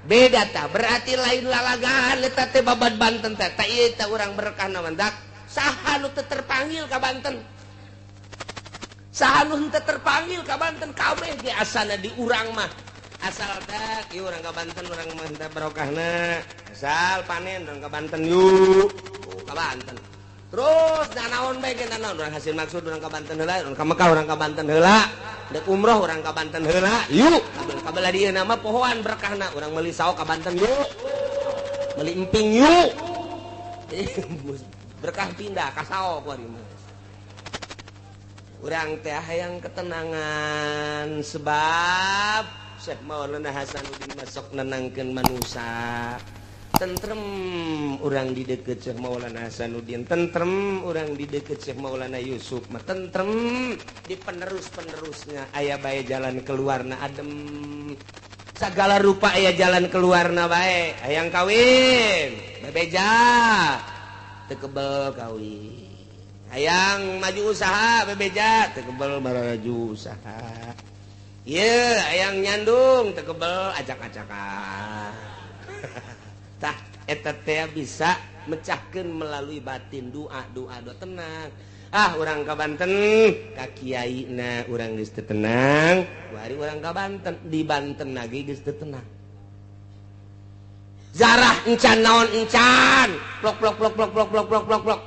Beda tah, berarti lain lalagaan eta teh babad Banten teh. Tah ieu teh urang berkah na mandak. Saha nu teu terpanggil ka Banten? Saha nu henteu terpanggil ka Banten? Kabeh ge asana di urang mah. Asal teh ieu urang ka Banten, urang mah henteu barokahna. Asal panen urang ka Banten yuk. Oh, ka Banten. Terus nanaon bae ge nanaon urang hasil maksud urang ka Banten heula, urang ka Mekah urang ka Banten heula. Dek umroh urang ka Banten heula, yuk. Kabelah dieu nama pohoan berkahna, urang meuli saok ka Banten yuk. Meuli emping yuk. Berkah pindah ka saok kuari mah. Urang teh hayang ketenangan sebab Syekh Maulana Hasanuddin masuk nenangkeun manusia. Tentrem urang di deket Syekh Maulana Hasanuddin, tentrem urang di deket Syekh Maulana Yusuf mah tentrem di penerus-penerusnya aya bae jalan keluarna adem. Segala rupa aya jalan keluarna bae. Hayang kawin, bebeja teu kebel kawin. Hayang maju usaha, bebeja teu kebel maju usaha. Ieu hayang nyandung teu kebel acak-acakan. Tah eta teh bisa mecahkeun melalui batin doa doa doa tenang. Ah urang ka Banten ka kiaina urang geus teu tenang, kuari urang ka Banten di Banten lagi geus teu tenang. Zarah encan naon encan, plok plok plok plok plok plok plok plok plok.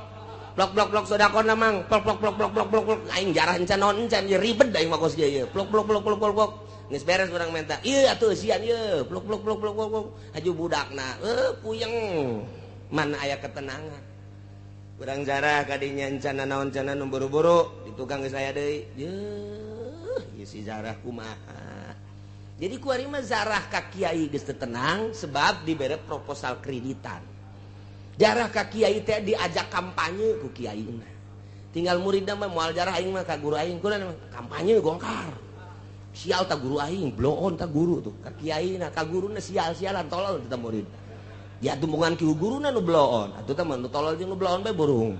Plok plok plok sedekahna mang, plok plok plok plok plok plok plok aing jarah encan naon encan ieu ribet aing mah kos ieu ieu. Plok plok plok plok plok plok. Geus beres urang menta. Ieu atuh eusian ieu. Plok plok plok plok plok. Haju budakna, puyeng. Mana aya ketenangan. Urang jarah kadinya encan naon encan nu buru-buru di tukang geus aya deui. Yeuh, ieu si jarah kumaha. Jadi kuari mah zarah ka kiai geus teu tenang sebab dibere proposal kreditan. Jarah ka kiai teh diajak kampanye ku kiaina. Tinggal muridna mah moal jarah aing mah ka guru aing kunaon kampanye Golkar. Sial ta guru aing, bloon ta guru tuh. Ka kiaina, ka guruna sial-sialan tolol teh murid. Ya tumbungan ki guruna nu bloon, atuh teh mah nu tolol jeung nu bloon bae burung.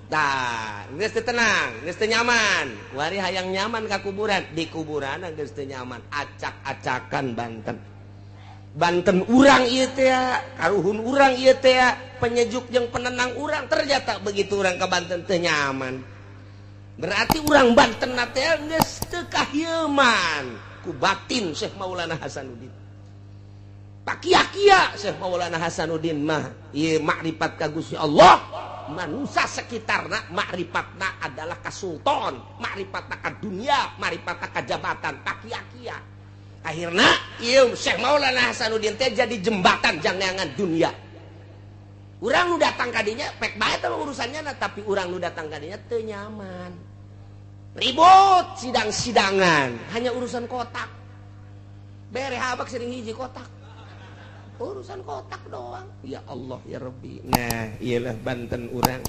Tah, geus teu tenang, geus teu nyaman. Kuari hayang nyaman ka kuburan, di kuburan geus teu nyaman, acak-acakan Banten. Banten urang ieu teh, karuhun urang ieu teh, penyejuk jeung penenang urang, ternyata begitu urang ka Banten teu nyaman. Berarti urang Banten teh geus teu kahieman ku batin Syekh Maulana Hasanuddin. Pakia-kia Syekh Maulana Hasanuddin mah ieu makrifat ka Gusti Allah, manusia sekitarna makrifatna adalah ka sultan, makrifatna ka dunia, makrifatna ka jabatan, pakia-kia. Akhirna ieu Syekh Maulana Hasanuddin teh jadi jembatan jangneangan dunia. Urang nu datang ka dinya pek bae teh urusannya na, tapi urang nu datang ka dinya teu nyaman. Ribut sidang-sidangan, hanya urusan kotak. Bere habak sering hiji kotak. Urusan kotak doang. Ya Allah ya Rabbi. Nah, iyalah Banten urang.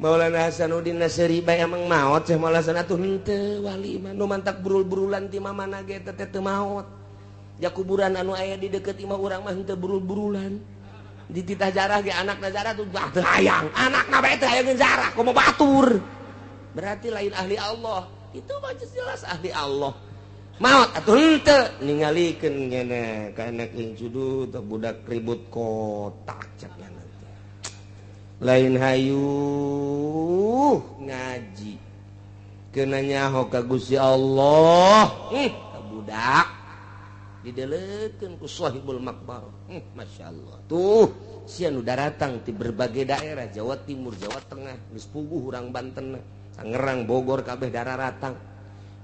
Maulana Hasanuddin Nasri bae emang maot Syekh Maulana Hasan atuh henteu wali mah nu mantak burul-burulan ti mamana ge teh teu maot. Ja kuburan anu aya di deukeut imah urang mah henteu burul-burulan. Dititah jarah ge anakna jarah tuh bah teu hayang. Anakna bae teu hayang jarah komo batur. Berarti lain ahli Allah. Itu mah jelas ahli Allah. Maot atuh henteu ningalikeun ngene ka anak jeung sudut budak ribut kotak cek nya. Lain hayu ngaji kena nyaho ka Gusti Allah ka budak didelekeun ku sahibul makbar. Masyaallah tuh sia nu daratang ti berbagai daerah Jawa Timur, Jawa Tengah, geus puguh urang Banten, Tangerang, Bogor kabeh dararatang.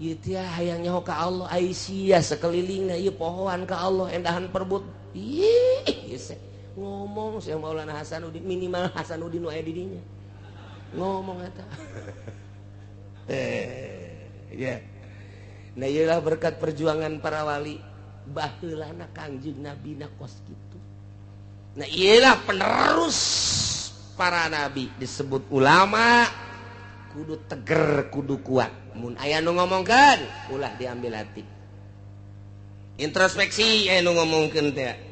Ieu teh hayang nyaho ka Allah ai sia sakelilingna ieu pohoan ka Allah endahan perbut. Ih ieu ngomong Syekh Maulana Hasanuddin minimal Hasanuddin nu aya di dinya ngomong eta. Ya. Nah ieulah berkat perjuangan para wali baheulana Kangjeng Nabi na kos kitu. Nah ieulah penerus para nabi disebut ulama kudu teger kudu kuat. Mun aya nu ngomongkeun ulah diambil hati. Introspeksi aya nu ngomongkeun teh.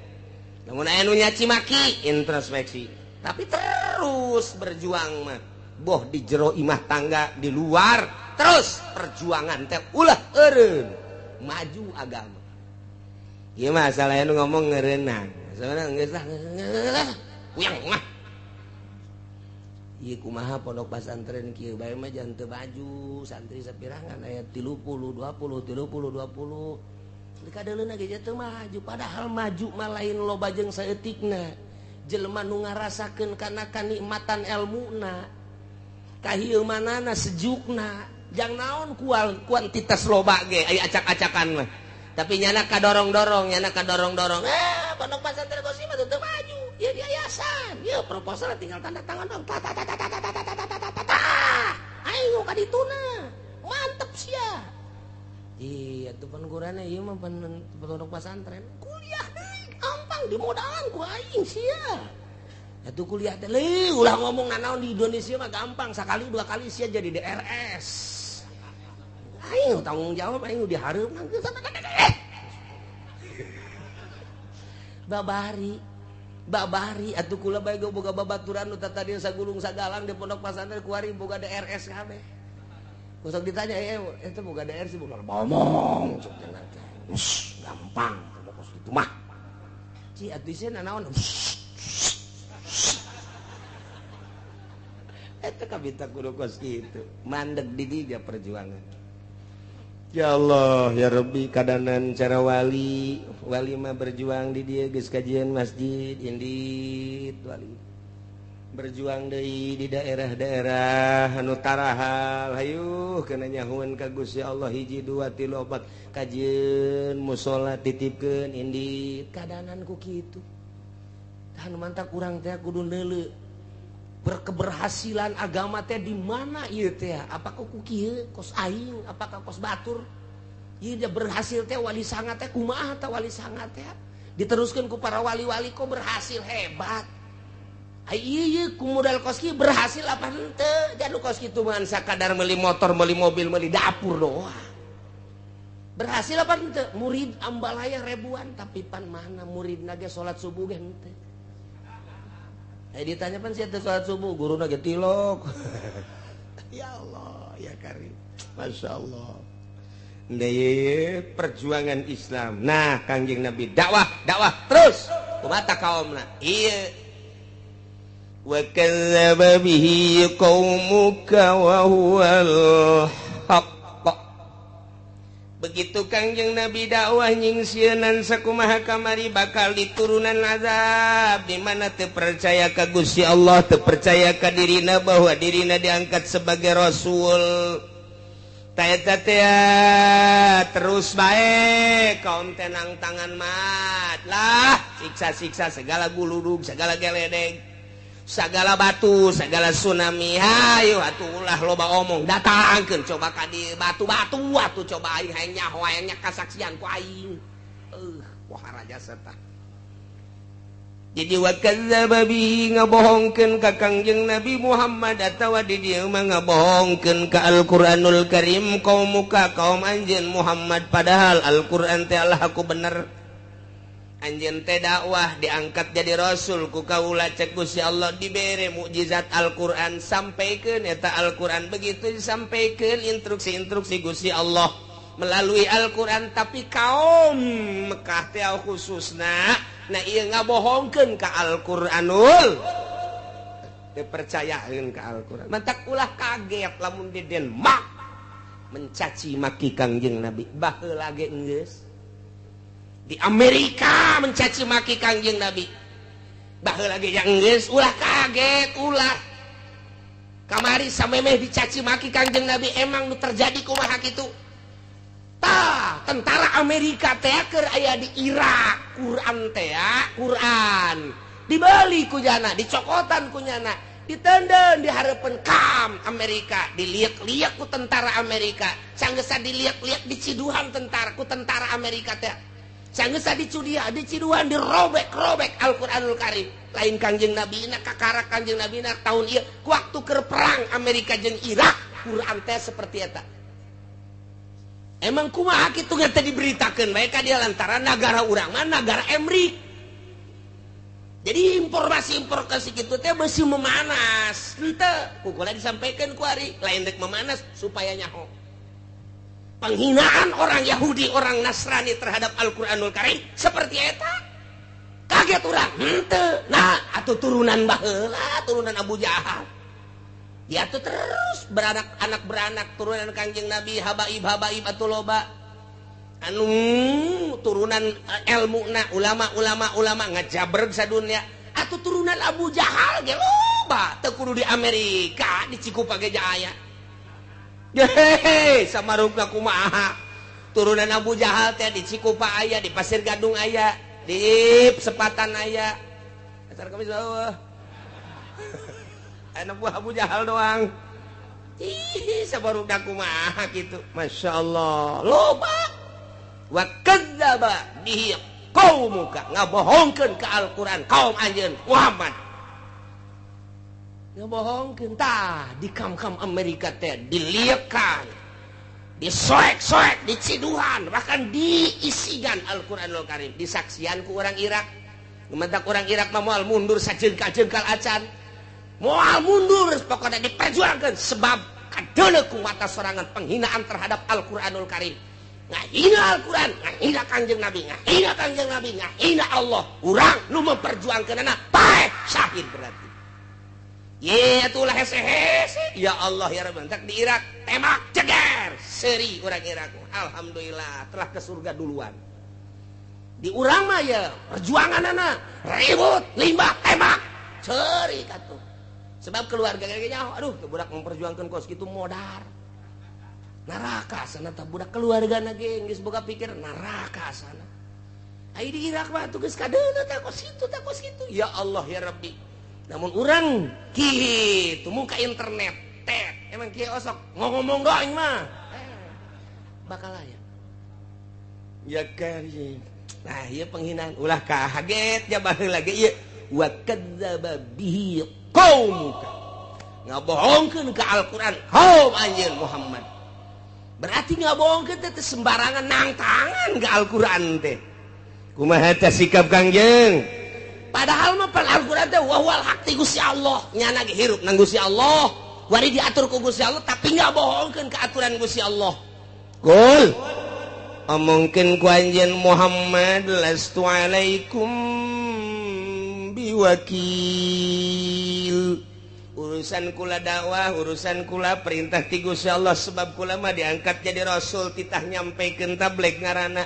Namun aya nu nyaci maki introspeksi, tapi terus berjuang mah boh di jero imah tangga di luar terus perjuangan teh ulah eureun maju agama. Ieu mah masalahnya nu ngomong ngeureunang. Masalahna geus lah kuyang mah. Ieu kumaha pondok pesantren kieu bae mah jangan teu baju santri sapirangan aya 30 20 30 20. Dikadeuleuna ge teu maju padahal maju mah lain loba jeung saeutikna. Jelema nu ngarasakeun kana kanikmatan elmuna. Kahieumanana sejukna. Jang naon kuantitas loba ge aya acak-acakan mah. Tapi nyana kadorong-dorong, nyana kadorong-dorong. Pondok pesantren Qosim mah teu maju. Ieu yayasan, ieu proposal tinggal tanda tangan dong. Ta ta ta ta ta ta ta ta ta ta ta. Ayo ka dituna. Mantep sia. Iya tuh pan gurana ieu mah pondok pesantren. Kuliah deui gampang dimodalan ku aing sia. Atuh kuliah teh leuh ulah ngomong nanaon di Indonesia mah gampang sakali dua kali sia jadi DRS. Aing tanggung jawab aing dihareup babari babari atuh kula bae boga babaturan nu tadi sagulung sagalang di pondok pesantren kuari boga DRS kabeh. Kusok ditanya eta boga DRS boga ngomong cuk cenah teh. Gampang kos kitu mah. Ci atuh sieun nanaon. Eta kabita kudu kos kitu. Mandeg di dinya perjuangan. Ya Allah ya Rabbi kadanan cara wali wali mah berjuang di dia geus kajian masjid indit wali berjuang deui di daerah-daerah anu tarahal hayuh kana nyahuan ka Gusti Allah hiji dua tilu opat kajian musala titipkeun indit kadanan ku kitu tah nu mantak urang teh kudu neuleu berkeberhasilan agama teh di mana ieu teh apakah ku kieu kos aing apakah kos batur ieu dia berhasil teh wali sanga teh kumaha teh wali sanga teh diteruskeun ku para wali-wali kok berhasil hebat ai ieu ku modal kos kieu berhasil apa henteu jadi kos kitu mah sakadar meuli motor meuli mobil meuli dapur doang berhasil apa henteu murid ambalaya ribuan tapi pan mana muridna ge salat subuh ge henteu. Ditanya pan siapa sholat subuh guruna ge tilok. Ya Allah ya Karim Masya Allah. Nah, perjuangan Islam. Nah Kangjeng Nabi dakwah dakwah terus kumata kaumna iya wa kadzdzaba bihi qaumuka wa huwal haqq. Begitu Kangjeng Nabi dakwah nyingsieunan sakumaha kamari bakal diturunan azab di mana teu percaya ka Gusti Allah teu percaya ka dirina bahwa dirina diangkat sebagai rasul. Ta eta teh terus bae kaum tenang tangan mat lah siksa-siksa segala guludug segala geledeg segala batu segala tsunami hayu atuh ulah loba omong datangkeun coba ka di batu-batu atuh coba aing hayang nyaho hayang kasaksian ku aing wah raja serta jadi wa kadzdzaba bihi ngabohongkeun ka Kangjeng Nabi Muhammad atawa di dieu mah ngabohongkeun ka Al-Qur'anul Karim kaum muka kaum anjeun Muhammad padahal Al-Qur'an teh Allah aku bener anjeun teh dakwah diangkat jadi rasul ku kaula cek Gusti Allah dibere mukjizat Al-Qur'an sampaikeun eta Al-Qur'an begitu disampaikeun instruksi-instruksi Gusti Allah melalui Al-Qur'an tapi kaum Mekah teh khususna nah ieu ngabohongkeun ka Al-Qur'anul teu percayaeun ka Al-Qur'an mantak ulah kaget lamun di Denmark mencaci maki Kangjeng Nabi baheula ge geus di Amerika mencaci maki Kangjeng Nabi baheula ge geus ulah kaget ulah kamari samemeh dicaci maki Kangjeng Nabi emang nu terjadi kumaha kitu tah tentara Amerika teh keur aya di Irak Quran teh Quran dibeli ku jana dicokotan ku nyana ditenden di hareupeun kam Amerika diliak-liak ku tentara Amerika sanggeusa diliak-liak diciduhan tentara ku tentara Amerika teh sanggeusa dicudia diciduhan dirobek-robek Al-Qur'anul Karim lain Kangjeng Nabi na kakara Kangjeng Nabi na tahun ieu ku waktu keur perang Amerika jeung Irak Quran teh seperti eta emang kumaha kitu teh diberitakeun bae ka dia lantaran nagara urang mah nagara Emrik jadi informasi-informasi kitu teh beusi memanas henteu ku kula disampaikeun ku ari lain rek memanas supaya nyaho. Penghinaan orang Yahudi, orang Nasrani terhadap Al-Qur'anul Karim seperti eta. Kaget urang, henteu. Nah, atuh turunan baheula, turunan Abu Jahal. Dia tuh terus beranak, anak beranak turunan Kangjeng Nabi, habaib habaib atuh loba. Anu turunan ilmu na ulama-ulama ulama ngajabreg sadunya. Atuh turunan Abu Jahal ge loba, teu kudu di Amerika, di Cikupa ge aya. Hehehe, samarukna kumaha. Turunan Abu Jahal teh di Cikupa aya, di Pasir Gadung aya, di Sepatan aya. Asar kami bawah. Anak buah Abu Jahal doang. Ih, sabarukna kumaha kitu. Masya Allah, loba. Wa kadzdzaba bihi qaumuka, ngabohongkeun ka Al-Qur'an kaum anjeun Muhammad. Ngabohongkeun tah di kam-kam Amerika teh diliekan, disoek-soek, diciduhan, bahkan diisigan Al-Qur'anul Karim, disaksian ku orang Irak. Gementak orang Irak mah moal mundur sajengkal-jengkal acan. Moal mundur pokoknya diperjuangkan sebab kadeuleu ku mata sorangan penghinaan terhadap Al-Qur'anul Karim. Ngahina Al-Qur'an, ngahina Kangjeng Nabi, ngahina Kangjeng Nabi, ngahina Allah. Urang nu memperjuangkeunana paeh syahid berarti. Ye atulah hese-hese. Ya Allah ya Rabbi, entak di Irak tembak ceger seri orang Irak. Alhamdulillah telah ke surga duluan. Di urang mah ya perjuanganana ribut, limbah, tembak, seri katuh. Sebab keluarga kayaknya, aduh, budak memperjuangkan kos gitu modar. Neraka sana tah budak keluarga na ge geus boga pikir neraka sana. Ai di Irak mah tuh geus kadeuleu tah kos kitu tah kos kitu. Ya Allah ya Rabbi. Namun urang kitu muka internet tet emang kieu osok ngomong doang mah. Bakal aya. Ya karim. Nah, ieu penghinaan ulah kaget ja baheula ge ieu wa kadzdzaba bihi qaumuka. Ngabohongkeun ka Al-Qur'an kaum anjeun Muhammad. Berarti ngabohongkeun teh sembarangan nangtangan ka Al-Qur'an teh. Kumaha teh sikap Kangjeng? Padahal mah pan Al-Qur'an teh wa huwal haq ti Gusti Allah, nyana ge hirup nang Gusti Allah, wari diatur ku Gusti Allah tapi ngabohongkeun ka aturan Gusti Allah. Qul omongkeun ku anjeun Muhammad lastu alaikum biwakil. Urusan kula dakwah, urusan kula perintah ti Gusti Allah sebab kula mah diangkat jadi rasul titah nyampekeun tabligh ngaranna.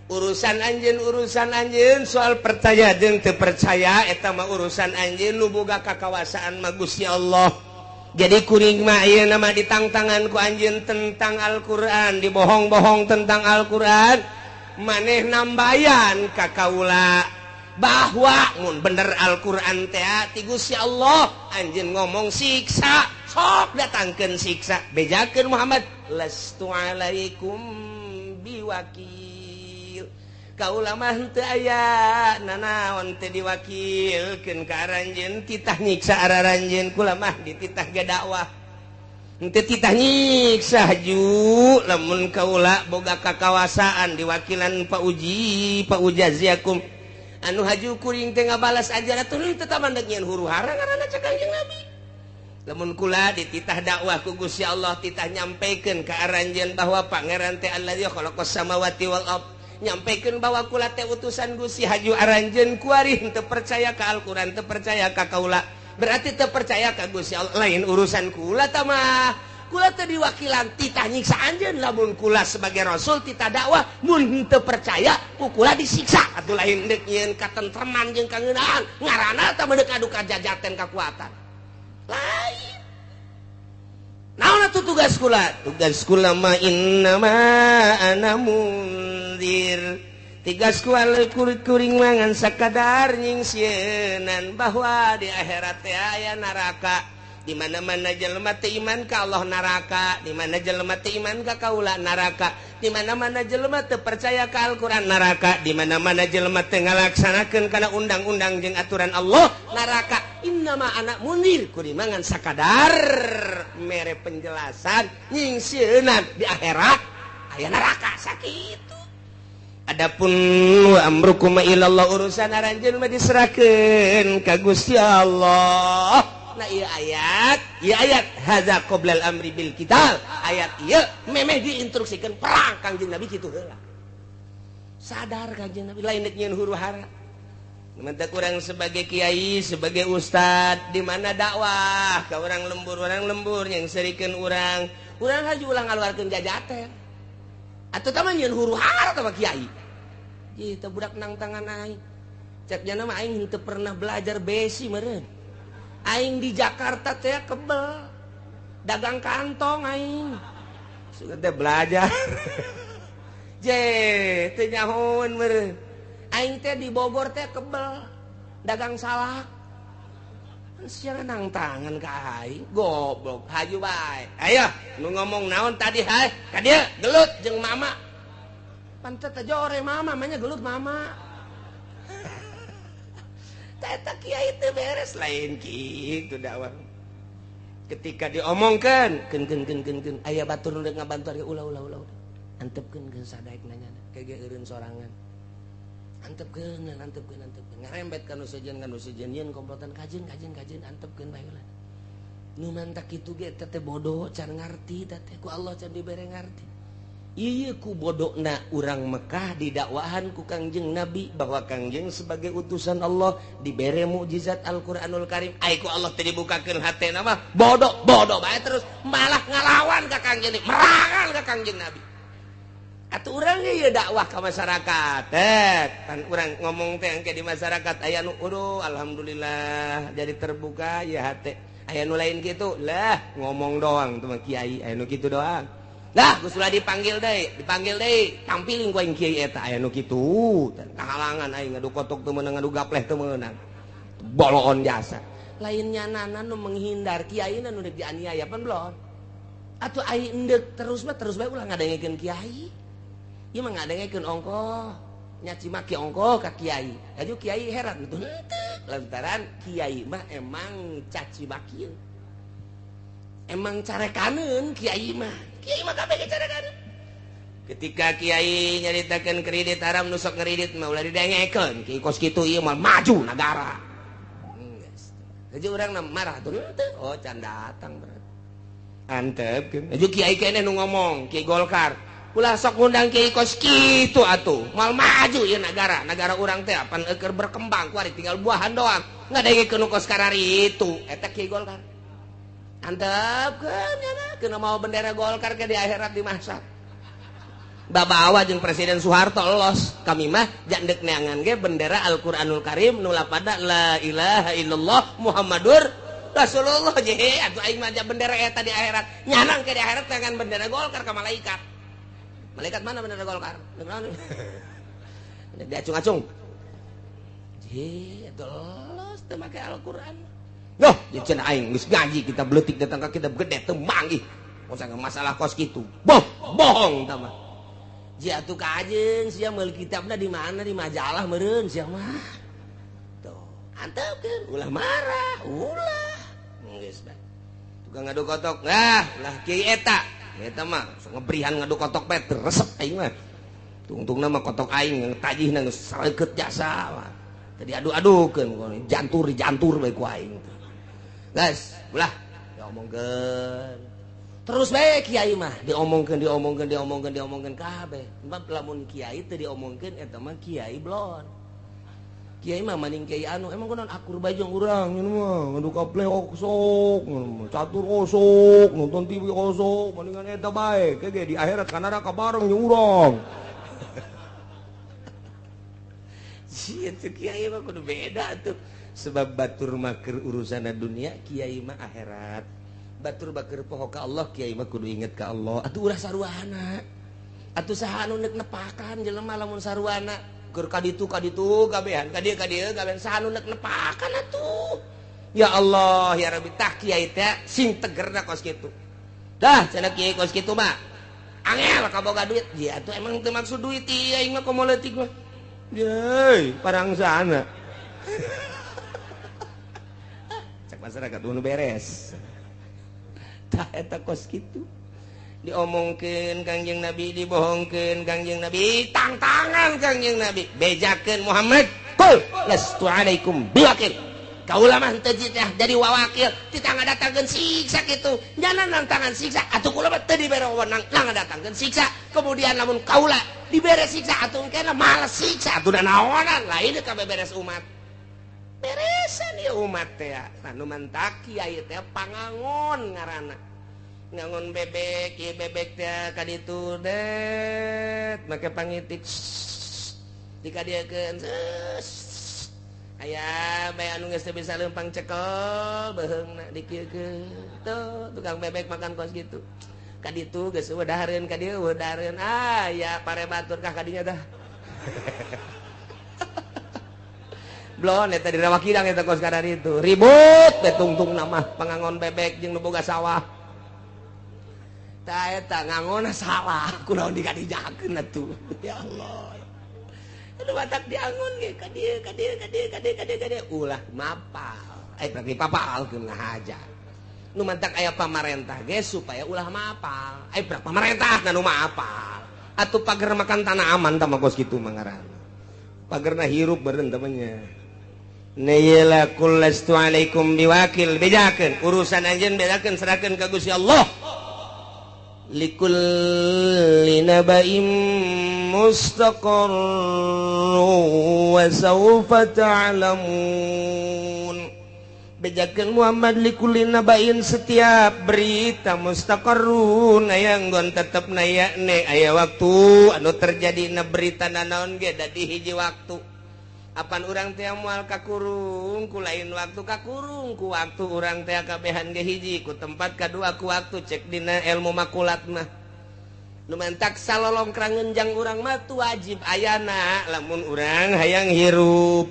Urusan anjeun soal percaya jeung teu percaya eta mah urusan anjeun nu boga kakawasaan mah Gusti Allah. Jadi kuring mah ayeuna mah ditangtangan ku anjeun tentang Al-Qur'an, dibohong-bohong tentang Al-Qur'an, maneh nambayan ka kaula bahwa mun bener Al-Qur'an teh ti Gusti Allah, anjeun ngomong siksa, sok datangkeun siksa, bejakeun Muhammad lastu alaikum biwakil. Kaula mah henteu aya nanaon teh diwakilkeun ka aranjeun, titah nyiksa araranjeun, kula mah dititah ge dakwah. Henteu titah nyiksa haju lamun kaula boga kakawasaan diwakilan Pak Uji, Pak Ujaziakum. Anu haju kuring teh ngabalas ajaran atuh teu mandeg nyieun huru-hara ngaranna cek Kangjeng Nabi. Lamun kula dititah dakwah ku Gusti Allah, titah nyampekeun ka aranjeun bahwa pangeran teh allazi khalaqas samawati wal ard. Nyampekeun bahwa kula teh utusan Gusti haju aranjeun kuari teu percaya ka Al-Qur'an, teu percaya ka kaula. Berarti teu percaya ka Gusti Allah, lain urusan kula tah mah. Kula teh diwakilan titah nyiksa anjeun lamun kula sebagai rasul titah dakwah mun teu percaya ku kula disiksa. Atuh lain deuk nyieun katentreman jeung kangeunaan, ngaranna tah medeuk adu kajajaten kakuatan. Lain. Naon atuh tugas kula? Tugas kula mah innama ana mundzir. Tugas kula kuring mangan sakadar nyingsieunan bahwa di akhirat teh aya neraka. Di mana-mana jelema teu iman ka Allah neraka, di mana jelema teu iman ka kaula neraka, di mana-mana jelema teu percaya ka Al-Qur'an neraka, di mana-mana jelema teu ngalaksanakeun kana undang-undang jeung aturan Allah neraka. Innama ana mundzir, kuring mangan sakadar mere penjelasan nyingsieunan di akhirat aya neraka sakitu. Adapun wa amrukum ilallah, urusan aranjeun mah diserahkeun ka Gusti Allah. Nah ieu ayat hadza qoblal amri bil qital. Ayat ieu memeh diinstruksikeun perang Kangjeng Nabi kitu heula. Sadar Kangjeng Nabi lain deuk nyieun huru hara. Mentak urang sebagai kiai, sebagai ustad di mana dakwah ka urang lembur yang serikeun urang. Urang haji ulah ngaluarkeun jajaten. Atuh tah mah nyieun huru hara tah mah kiai. Ieu teh budak nang tangan aing. Cek jana mah aing henteu pernah belajar besi meureun. Aing di Jakarta teh kebel dagang kantong aing sudah teh belajar je teu nyahoeun meureun aing teh di Bogor teh kebel dagang salak sia nang tangan ka aing goblok haju bae ayo nu ngomong naon tadi hae ka dieu gelut jeung mama pantet teh jore mama manya gelut mama. Eta kiai teu beres lain kitu dakwah. Ketika diomongkeun keun keun keun keun keun aya batur nu rek ngabantu ari ulah ulah ulah. Antepkeun geus sadaek nanyana kege eureun sorangan. Antepkeun antepkeun antepkeun ngarembet ka nu sejen yeun komplotan kajeun kajeun kajeun antepkeun bae ulah. Nu mantak kitu ge teh bodoh can ngarti teh ku Allah can dibere ngarti. Ieu ku bodokna urang Mekah didakwahan ku Kangjeng Nabi bahwa Kangjeng sebagai utusan Allah dibere mukjizat Al-Qur'anul Karim. Ai ku Allah teh dibukakeun hatena mah bodoh bodoh bae terus malah ngalawan ka Kangjeng, merangan ka Kangjeng Nabi. Atuh urang ge ieu dakwah ka masyarakat. Pan urang ngomong teh engke di masyarakat aya nu aduh alhamdulillah jadi terbuka ya hate. Aya nu lain kitu lah ngomong doang tuh mah kiai aya nu kitu doang. Lah geus ulah dipanggil deui, tampilin ku aing kiai eta aya nu kitu. Kahalangan aing ngadu kotok teu meunang ngadu gapleh teu meunang. Boloon jasa. Lain nyanana nu menghindar kiai nu deuk dianiaya pan belon. Atuh aing endek terus mah terus bae ulah ngadengekeun kiai. Ieu mah ngadengekeun ongkoh, nyaci maki ongkoh ka kiai. Aju kiai heran tuh henteu lantaran kiai mah emang caci makieun. Emang carekaneun kiai mah. Kiai mah kabeh carekaneun. Ketika kiai nyaritakeun kredit haram nu sok ngredit mah ulah didengekeun. Kiai kos kitu ieu mah maju nagara. Geus. Haji urang marah tuh henteu. Oh can datang berarti. Antepkeun. Haji kiai keneh nu ngomong, Kiai Golkar. Ulah sok ngundang kiai kos kitu atuh. Moal maju ieu nagara. Nagara urang teh apan eueur berkembang kuari tinggal buahan doang. Ngadengekeun nu kos karari itu. Eta Kiai Golkar. Antepkeun nya kena mau bendera Golkar ke di akhirat di mahsyar. Babawa jeung Presiden Soeharto los. Kami mah jandek neangan ge bendera Al-Qur'anul Karim nu lapada la ilaha illallah Muhammadur Rasulullah je atuh aing mah bendera eta di akhirat. Nyanang ke di akhirat dengan bendera Golkar ka malaikat. Malaikat mana bendera Golkar? Diacung-acung. Je atuh los teu make Al-Qur'an. Loh, cenah aing geus ngaji kita beletik datang ka kita gede teu manggih. Masa masalah kos kitu. Boh, bohong tah mah. Jia atuh ka ajeun sia meuli kitabna di mana di majalah meureun sia mah. Tuh, antepkeun ulah marah, ulah. Geus bae. Tukang ngadu kotok. Nah, lah kiai eta. Eta mah sok ngebrihan ngadu kotok bae resep aing mah. Tungtungna mah kotok aing tajihna geus sareukeut jasa mah. Tadi adu-adukeun jantur dijantur bae ku aing. Guys, ulah diomongkeun. Terus bae kiai mah diomongkeun diomongkeun diomongkeun diomongkeun kabeh. Sebab lamun kiai teu diomongkeun eta mah kiai blon. Kiai mah maning kiai anu emang kunaon akur bae jeung urang nyeun mah ngadu kapleh osok, catur osok, nonton TV osok, mendingan eta bae. Ke ge di akhirat ka neraka bareng jeung urang. Sia teh kiai mah kudu beda tuh. Sebab batur maker urusan dunia kiai mah akhirat. Batur baker poho ka Allah kiai mah kudu inget ka Allah. Atuh ulah saruana. Atuh saha anu neuk nepakan jelema lamun saruana keur ka ditu kabehan ka dieu kabehan saha anu neuk nepakan atuh. Ya Allah ya Rabbi tah kiai teh sing tegerna kos kitu. Dah cenah kiai kos kitu mah angel kaboga duit. Ya atuh emang teu maksud duit ieu aing mah komo leutik mah. Yeay, parang sana. Cek masyarakat nu beres. Tah eta kos kitu. Diomongkeun Kangjeng Nabi, dibohongkeun Kangjeng Nabi, tangtangan Kangjeng Nabi, bejakeun Muhammad, qul lastu alaikum biwakil. Kaula mah teu jadi wawakil titah ngadatangkeun siksa kitu. Nyana nantangan siksa atuh kula mah teu dibere wewenang ngadatangkeun siksa. Kemudian lamun kaula dibere siksa atuh engkena males siksa atuh naonan lain kabeh beres umat. Beresan ieu umat teh. Anu mantak kiai teh pangangon ngaranna. Ngangon bebek, ieu bebek teh ka ditu det make pangitik dikadieukeun. Aya bae anu geus teu bisa leumpang cekel beuheungna dikieukeun. Tuh tukang bebek makan kos kitu. Ka ditu geus eueuh dahareun ka dieu eueuh dahareun. Ah ya pare batur kah ka dinya tah. Blon eta di Rawa Kidang eta kos kadar itu. Ribut teh tungtungna mah pangangon bebek jeung nu boga sawah. Tah eta ngangonna salah kunaon dikadijakeun atuh. Ya Allah. Aduh batak diangon ge ka dieu ka dieu ka dieu ka dieu ka dieu ka dieu ulah mapal. Berarti papalkeun ngahaja. Nu mantak aya pamarentah ge supaya ulah mapal. Berarti pamarentah nu mapal. Atuh pager makan tanah aman tah mah kos kitu mah ngaranna. Pagerna hirup beureun teh nya. Nayla kullastu alaikum biwakil bejakeun urusan anjeun bejakeun serahkeun ka Gusti Allah. Likulli naba'in mustaqarr wa sawfa ta'lamun. Bejakeun Muhammad likulli naba'in setiap berita mustaqarrun aya nggon tetep na yakne aya waktu anu terjadi na berita nanaon ge dadi hiji waktu. Apan urang teh moal kakurung ku lain waktu kakurung ku waktu urang teh kabehan ge hiji ku tempat kadua ku waktu cek dina ilmu makulat mah. Nu mantak salolongkrang ngenjang urang mah tu wajib ayana lamun urang hayang hirup.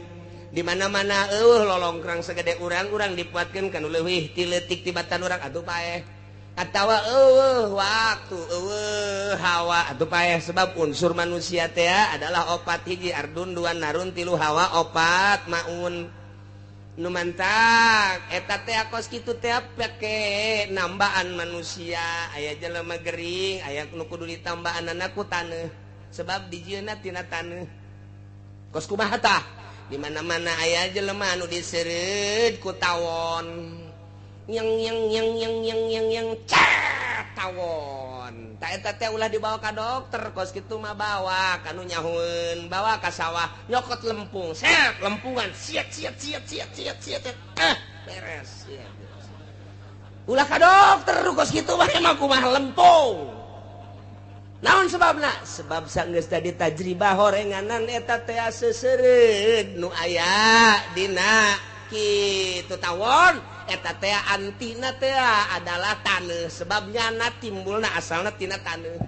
Di mana-mana eueuh lolongkrang segede urang urang dipuatkeun kana leuwih ti leutik tibatan urang atuh paeh. Atawa eueuh waktu eueuh hawa atuh paeh sebab unsur manusia teh adalah opat hiji ardun dua narun tilu hawa opat maun. Nu mantak eta teh kos kitu teh pake nambaan manusia aya jelema gering aya nu kudu ditambaanana ku taneuh sebab dijieunna tina taneuh. Kos kumaha tah di mana-mana aya jelema anu diseureud ku tawon. Yang yang yang yang yang yang yang cat tawon. Ta eta teh ulah dibawa ka dokter kos kitu mah bawa ka nu nyahueun, bawa ka sawah nyokot lempung, set lempungan siat siat siat siat siat siat beres. Siat. Ulah ka dokter kos kitu mah emang kumaha lempung. Naon sebabna? Sebab sanggeus tadi tajribah horenganan eta teh seseureud nu aya dina kitu tawon eta teh antina teh adalah taneuh sebab nyana timbulna asalna tina taneuh.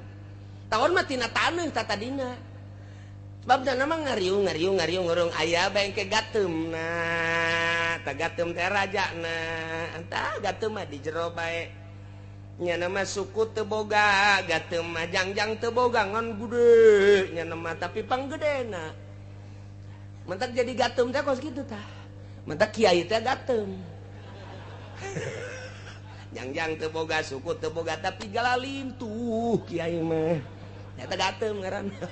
Tawon mah tina taneuh tatadina. Sebab nyana mah ngariung ngariung ngariung ngurung aya bengke gateumna. Tah gateum teh rajana. Tah gateum mah di jero bae. Nyana mah suku teu boga, gateum mah jangjang teu boga ngan gede nyana mah tapi panggedena. Mentak jadi gateum teh kos kitu tah. Mentak kiai teh gateum. Jangjang teu boga suku teu boga tapi galalim tuh kiai mah. Eta gateum ngaranna.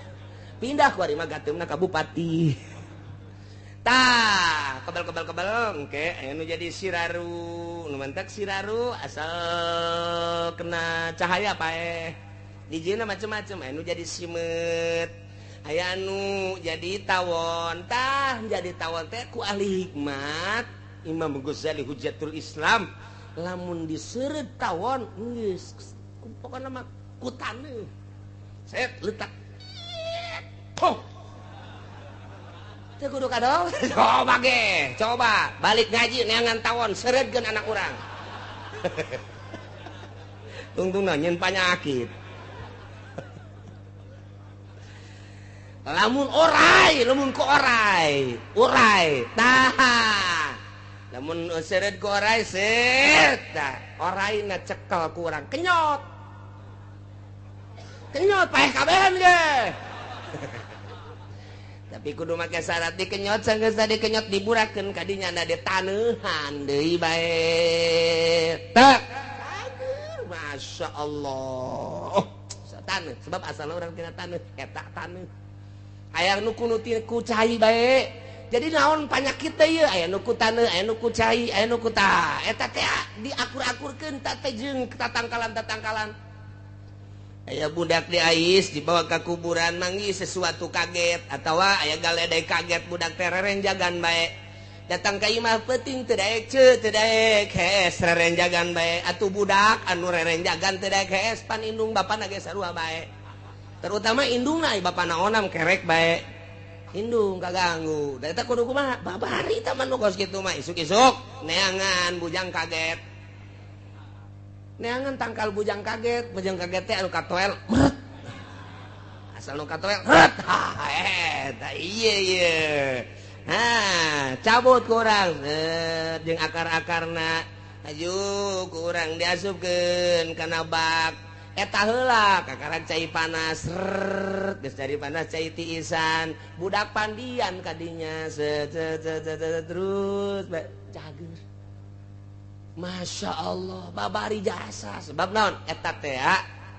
Pindah ku ari mah gateumna ka bupati. Tah, kebal-kebal-kebal engke aya nu jadi siraru, nu mantak siraru asal kena cahaya paeh. Dijieunna macem-macem aya nu jadi simeut, aya nu jadi tawon. Tah, jadi tawon teh ku ahli hikmat Imam Ghazali Hujjatul Islam lamun diseureut tawon geus pokona mah ku taneuh. Set letak. Poh. Teu kudu ka dokter. Coba ge, coba balik ngaji neangan tawon seureutkeun anak urang. Tungtungna nyeun panyakit. Lamun orai, lamun ku orai, urai, tah. Lamun seureut ku orai set, tah. Oraina cekel ku urang kenyot. Kenyot paeh kabehan ge. Tapi kudu make syarat dikenyot sanggeus dikenyot diburakeun ka dinya da ditaneuhan deui bae. Tak. Masya Allah. Taneuh sebab asalna urang tina taneuh eta taneuh. Aya nu kudu ku cai bae. Jadi naon panyakit teh ieu aya nu ku taneuh, aya nu ku cai, aya nu ku tah. Eta teh diakur-akurkeun ta teh jeung tatangkalan-tatangkalan. Aya budak diais dibawa ka kuburan manggih sesuatu kaget atawa aya galedai kaget budak teh rerenjagan bae. Datang ka imah peuting teu daek ceu teu daek hees rerenjagan bae. Atuh budak anu rerenjagan teu daek hees pan indung bapana ge sarua bae. Terutama indungna bapana onam kerek bae. Indung kaganggu. Da eta kudu kumaha? Babari tah mah nu kos kitu mah isuk-isuk neangan bujang kaget. Neangan tangkal bujang kaget teh anu katoel meret. Asal nu katoel meret. Ha eta ieu ieu. Ha, cabut ku urang jeung akar-akarna. Aju ku urang diasupkeun kana bak. Eta heula kakarak cai panas rrrr geus cai panas cai tiisan budak pandian kadinya set set set terus cager. Masya Allah babari jasa sebab naon eta teh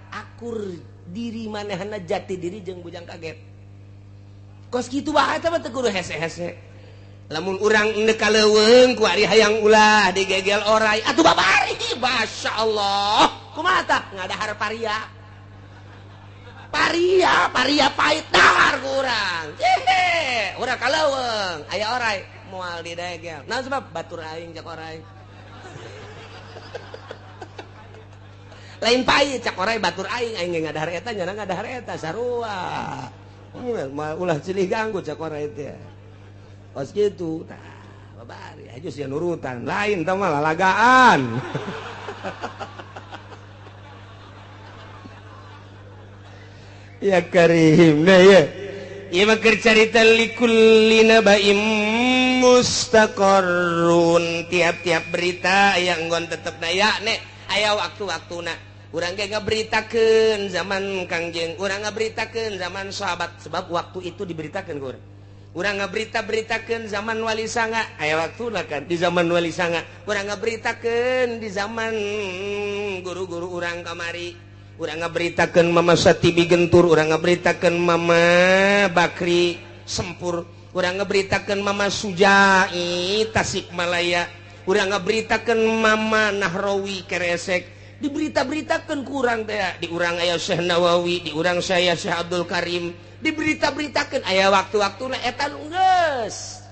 akur diri manehna jati diri jeung bujang kaget kos kitu bae eta mah teu kudu hese-hese lamun urang endek ka leuweung ku ari hayang ulah digegel orai atuh babari Masya Allah kumaha tah ngadahar paria paria paria pahit dahar ku urang hehe urang ka leuweung aya orai moal didegel naon sebab batur aing cak orai lain pahit cak orai batur aing aing ge ngadahar eta nyana ngadahar eta sarua ulah silih ganggu cak orai teh kos kitu tah babari aju sia nurutan lain tah mah lalagaan. Ya karim nah ya ieu mah keur carita likulli nabaim mustaqarrun tiap-tiap berita aya enggon tetepna ya nek aya waktu-waktuna urang ge ngaberitakeun zaman Kangjeng urang ngaberitakeun zaman sahabat sebab waktu itu diberitakeun ku urang urang ngaberita-beritakeun zaman Wali Sanga aya waktuna kan di zaman Wali Sanga urang ngaberitakeun di zaman guru-guru urang kamari urang ngaberitakeun Mama Satibi Gentur urang ngaberitakeun Mama Bakri Sempur urang ngaberitakeun Mama Sujai Tasikmalaya urang ngaberitakeun Mama Nahrawi Keresek diberita-beritakeun ku urang teh di urang aya Syekh Nawawi di urang saya Syekh Abdul Karim diberita-beritakeun aya waktu-waktuna eta nu geus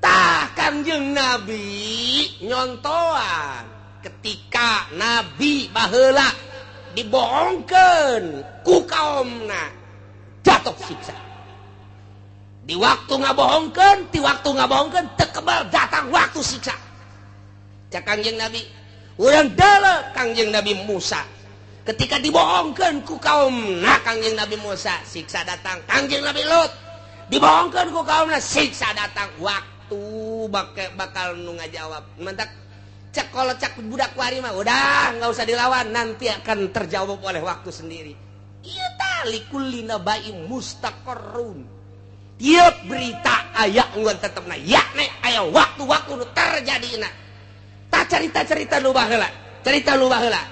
tah Kangjeng Nabi nyontoan ketika Nabi baheula dibohongkeun ku kaumna jatuh siksa di waktu ngabohongkeun ti waktu ngabohongkeun teu kebal datang waktu siksa cak Kangjeng Nabi urang deuleu Kangjeng Nabi Musa ketika dibohongkeun ku kaumna Kangjeng Nabi Musa siksa datang Kangjeng Nabi Lut dibohongkeun ku kaumna siksa datang waktu bakal nu ngajawab mantak cek kalau cek budak wari mah udah nggak usah dilawan nanti akan terjawab oleh waktu sendiri. Ieu tah likulli nabaim mustaqarrun tiap berita aya enggon tetepna ya nek aya waktu-waktu nu terjadina tah carita-carita nu baheula carita nu baheula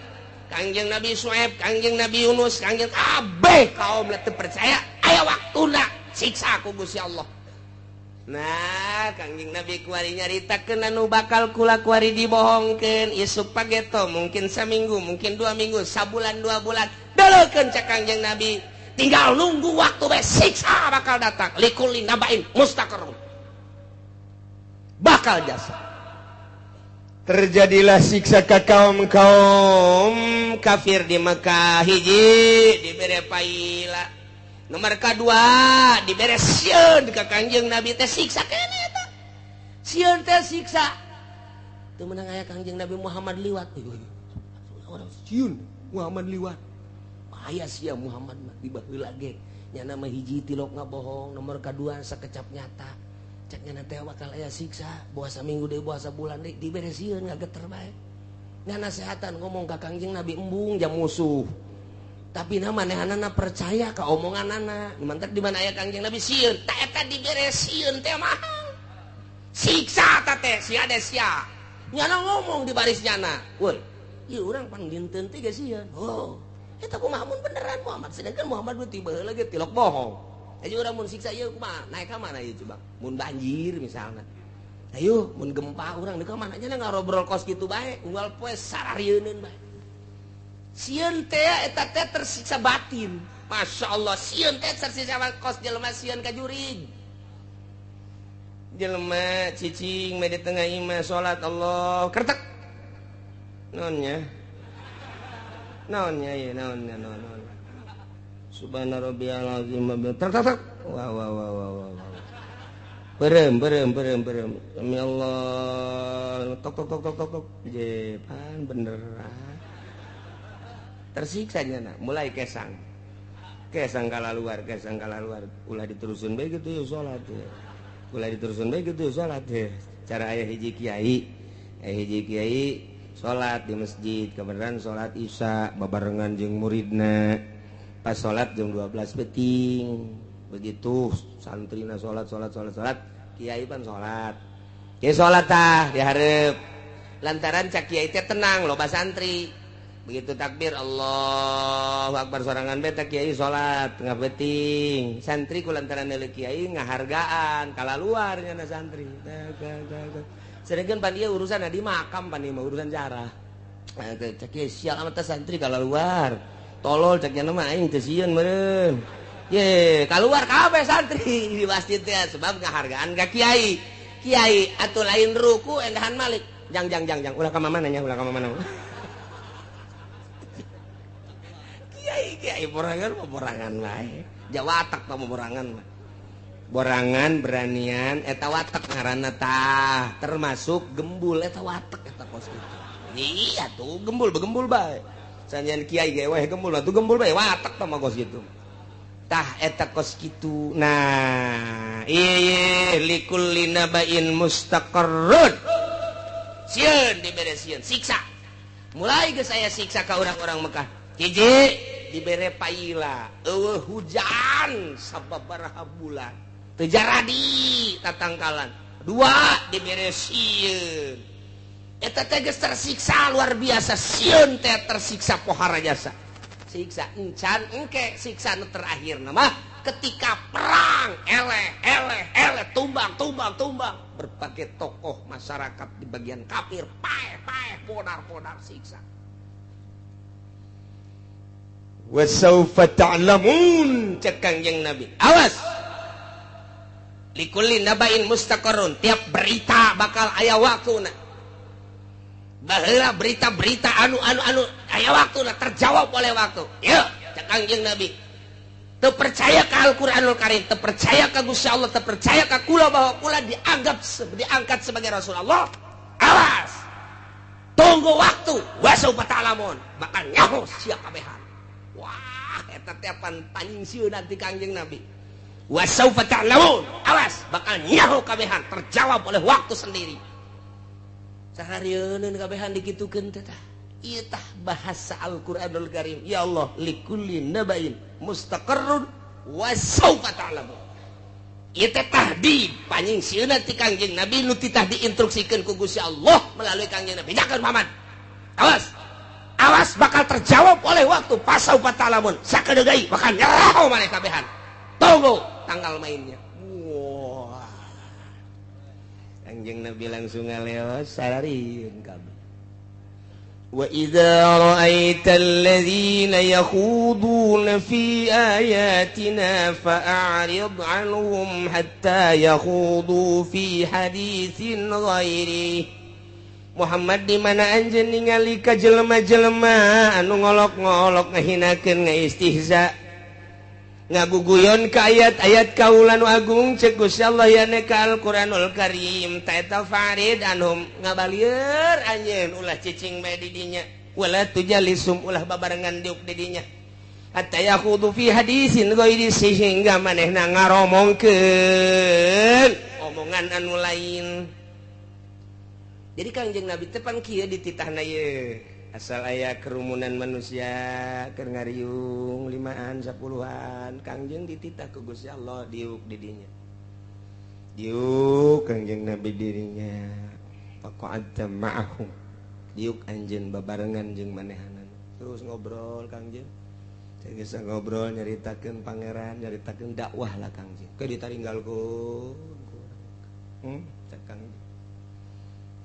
Kangjeng Nabi Syuaib Kangjeng Nabi Yunus Kangjeng kabeh kaum teu percaya aya waktuna siksa ku Gusti Allah. Nah, Kangjeng Nabi kuari nyaritakeun anu bakal kula kuari dibohongkeun isuk pageto mungkin saminggu, mungkin 2 minggu, sabulan 2 bulan. Deleukeun cak Kangjeng Nabi, tinggal nunggu waktu bae siksa bakal datang. Likulli nabain mustaqarrun. Bakal jasa. Terjadilah siksa ka kaum-kaum kafir di Mekah hiji dibere paila. Nomor kedua dibere sieun ka Kangjeng Nabi teh siksa keneh eta. Sieun teh siksa. Teu meunang aya Kangjeng Nabi Muhammad liwat. Orang sieun Muhammad liwat. Bahaya sia Muhammad mah di baheula ge. Nyana mah hiji tilok ngabohong, nomor kedua sakecap nyata. Cek nyana teh bakal aya siksa, boa saminggu deui boa sabulan deui dibere sieun ngageter bae. Nyana sehatan ngomong ka Kangjeng Nabi embung jam musuh. Tapi na manehanana percaya ka omonganana. Mantak di mana aya Kangjeng Nabi sieun, ta eta dibere sieun teh mah. Siksa ta teh sia de sia. Nyana ngomong di baris nyana. Woi, ieu urang pangdinten teh ge sieun. Oh, eta kumaha mun beneran Muhammad sedangkan Muhammad mah tiba heula ge tilok bohong. Ayo urang mun siksa ieu kumaha? Naik ka mana ieu coba? Mun banjir misalna. Ayo mun gempa urang di ka mana nya ngarobrol kos kitu bae, unggal poe sararieun bae. Sieun teh eta teh tersiksa batin. Masya Allah, sieun teh tersiksa kos jelema sieun ka jurig. Jelema cicing mah di tengah imah salat Allah kertek. Naonnya? Naonnya ieu naonnya naon naon. Subhana rabbiyal azim tek tek tek. Wah wah wah wah wah. Berem berem berem berem. Demi Allah tok tok tok tok tok tok. Jepan beneran. Tersiksa nya mulai kesang. Kesang kala luar, kesang kala luar. Ulah diterusin bae kitu ya salat ya. Ulah diterusin bae kitu salat ya. Cara aya hiji kiai salat di masjid, kebenaran salat Isya babarengan jeung muridna. Pas salat jam 12 peting. Begitu santrina salat salat salat salat, kiai pan salat. Kiai salat tah dihareup. Lantaran cak kiai teh tenang loba santri. Begitu takbir Allahu Akbar sorangan beta kiai salat tengah beting. Santri ku lantaran neuleuh kiai ngahargaan kala luar nya santri. Sedengkeun pan ieu urusan di makam pan ieu mah urusan jarah. Cak kiai sial amat santri kala luar. Tolol cak nya mah aing teu sieun meureun. Ye, kaluar kabeh santri di masjid teh sebab ngahargaan ka kiai. Kiai atuh lain ruku endahan malik. Jang jang jang jang ulah ka mana nya ulah ka mana. Kiai borangan mah borangan wae. Jawatak tah borangan mah. Borangan beranian eta watak ngaranna tah, termasuk gembul eta watak eta kos kitu. Iya tuh gembul begembul bae. Sanjan kiai ge weh gembul atuh gembul bae watak tah mah kos kitu. Tah eta kos kitu. Nah, ieu likulli nabain mustaqarrun. Sieun dibere sieun siksa. Mulai geus aya siksa ka urang-urang Mekah. Hiji dibere paila, eueuh hujan sababaraha bulan. Teu jaradi tatangkalan. Dua dibere sieun. Eta teh geus tersiksa luar biasa, sieun teh tersiksa pohara jasa. Siksa encan engke siksa nu terakhir mah ketika perang eleh eleh eleh tumbang tumbang tumbang berbagai tokoh masyarakat di bagian kafir paeh paeh podar podar siksa. Wasaufa ta'lamun cek Kangjeng Nabi. Awas. Likulli nabain mustaqarrun, tiap berita bakal aya waktuna. Baheula berita-berita anu anu anu aya waktuna terjawab oleh waktu. Yeuh cek Kangjeng Nabi. Teu percaya ka Al-Qur'anul Karim, teu percaya ka Gusti Allah, teu percaya ka kula bahwa kula dianggap diangkat sebagai Rasulullah. Awas. Tunggu waktu, wasaufa ta'lamun, bakal nyaho sia kabehan. Wah, eta teh pan panyingsieu nanti Kangjeng Nabi. Wasaufa ta'lamun, awas bakal nyaho kabehan, terjawab oleh waktu sendiri. Saharieun kabehan dikitukeun teh tah. Ieu tah bahasa Al-Qur'anul Karim. Ya Allah, likulli nabain mustaqarrun wasaufa ta'lamun. Ieu teh tahdid panyingsieu ti Kangjeng Nabi nu titah diinstruksikeun ku Gusti Allah melalui Kangjeng Nabi. Jangan Muhammad. Awas. Awas bakal terjawab oleh waktu pasaufa ta'lamun. Sakedeui bakal nyaho maneh kabehan. Tunggu tanggal mainnya. Wah. Kangjeng Nabi langsung ngaleos sararieun kabeh. Wa idza ra'aita alladzina yakhuduna fi ayatina fa'rid 'anhum hatta yakhudu fi haditsin ghairi. Muhammad di mana anjeun ningali ka jelema-jelema anu ngolok-ngolok ngahinakeun ngaistihza ngaguguyon ka ayat-ayat kaula nu agung cek Gusti Allah yane ka Al-Qur'anul Karim ta eta farid anhum ngabalieur anjeun ulah cicing bae di dinya wala tujalisum ulah babarengan diuk di dinya hatta yakhudu fi hadisin ghairi sehingga manehna ngaromongkeun omongan anu lain. Jadi Kangjeng Nabi teh pan kieu dititahna ieu. Asal aya kerumunan manusia keur ngariung 5-an 10-an Kangjeng dititah ku Gusti Allah diuk di dinya. Diuk Kangjeng Nabi dirinya. Faqa'adta ma'ahum. Diuk anjeun babarengan jeung manehanana. Terus ngobrol Kangjeng. Saya bisa ngobrol nyaritakeun pangeran, nyaritakeun dakwah lah Kangjeng. Ke ditaringgalkeun. Cek Kangjeng.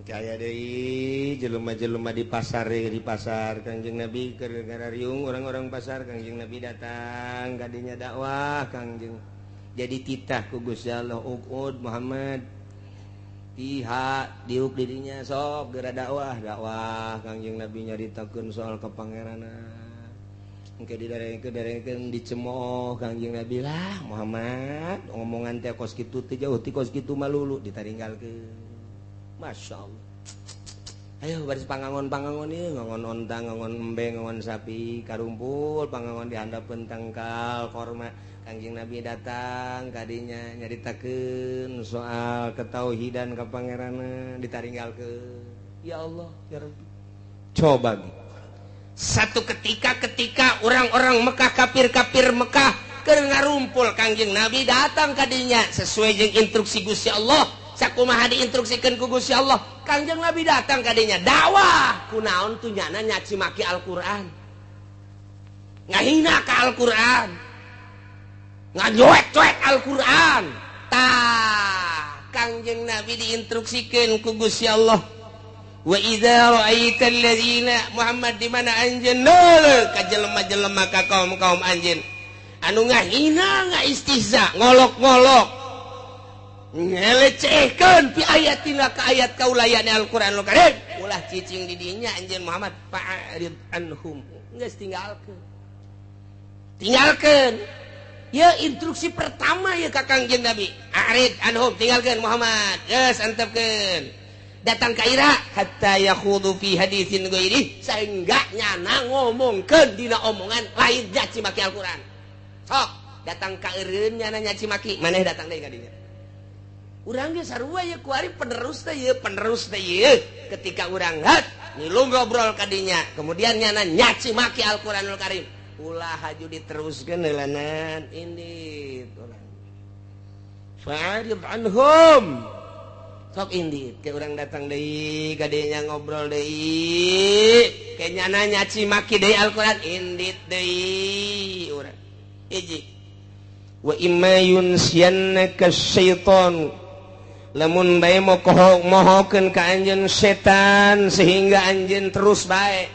Aya deui jelema-jelema di pasar, di pasar Kangjeng Nabi keur riung orang-orang pasar, Kangjeng Nabi datang kadinya dakwah Kangjeng. Jadi titah ku Gusti Allah, uqud Muhammad tiha diuk dirinya sok geura dakwah, dakwah Kangjeng Nabi nyaritakeun soal kepangeranan. Engke didarengkeun dicemooh Kangjeng Nabi lah Muhammad ngomongan teh kos kitu teh jauh ti kos kitu malulu ditaringgalkeun. Masya Allah. Ayo baris pangangon-pangangon ieu, ngangon onta, ngangon embe, ngangon sapi, karumpul pangangon di handapeun tangkal korma. Kangjeng Nabi datang kadinya nyaritakeun soal ketauhidan ka pangeranan ditaringgalkeun. Ya Allah, ya Rabbi. Coba gitu. Satu ketika ketika orang-orang Mekah, kafir-kafir Mekah keur ngarumpul, Kangjeng Nabi datang kadinya sesuai jeung instruksi Gusti Allah. Sakumaha diinstruksikeun ku Gusti Allah, Kangjeng Nabi datang kadinya dakwah. Kunaon tuh nyana nyaci maki Al-Qur'an, ngahina ka Al-Qur'an, ngajoek-joek Al-Qur'an. Tah Kangjeng Nabi diinstruksikeun ku Gusti Allah, wa idza ra'aita alladzina Muhammad di mana anjeun ka jelema-jelema ka kaum-kaum anjeun anu ngahina, ngaistihza, ngolok-ngolok, ngelecehkeun fi ayatina ka ayat kaulayane Al-Qur'anul Karim, ulah cicing di dinya anjeun Muhammad, fa'rid anhum, geus tinggalkeun, tinggalkeun. Ya instruksi pertama ya ka Kangjeng Nabi, a'rid anhum, tinggalkeun Muhammad, geus antepkeun. Datang ka ira hatta yakhudu fi haditsin ghairi, sehingga nyana ngomongkeun dina omongan lain nyaci maki Al-Qur'an. Sok datang ka eureun nyana nyaci maki, maneh datang deui ka dinya. Urang ge sarua ye kuari penerus teh ye, penerus teh ye. Ketika urang hat ngilu ngobrol ka dinya, kemudian nyana nyaci maki Al-Qur'anul Karim, ulah haju diteruskeun heulanan indit urang. Fa'rid anhum. Sok indit ke urang datang deui ka dinya ngobrol deui, ke nyana nyaci maki deui Al-Qur'an, indit deui urang. Hiji. Wa imma yunsiyannaka syaitan, lamun bae mohokeun ka anjeun setan sehingga anjeun terus bae,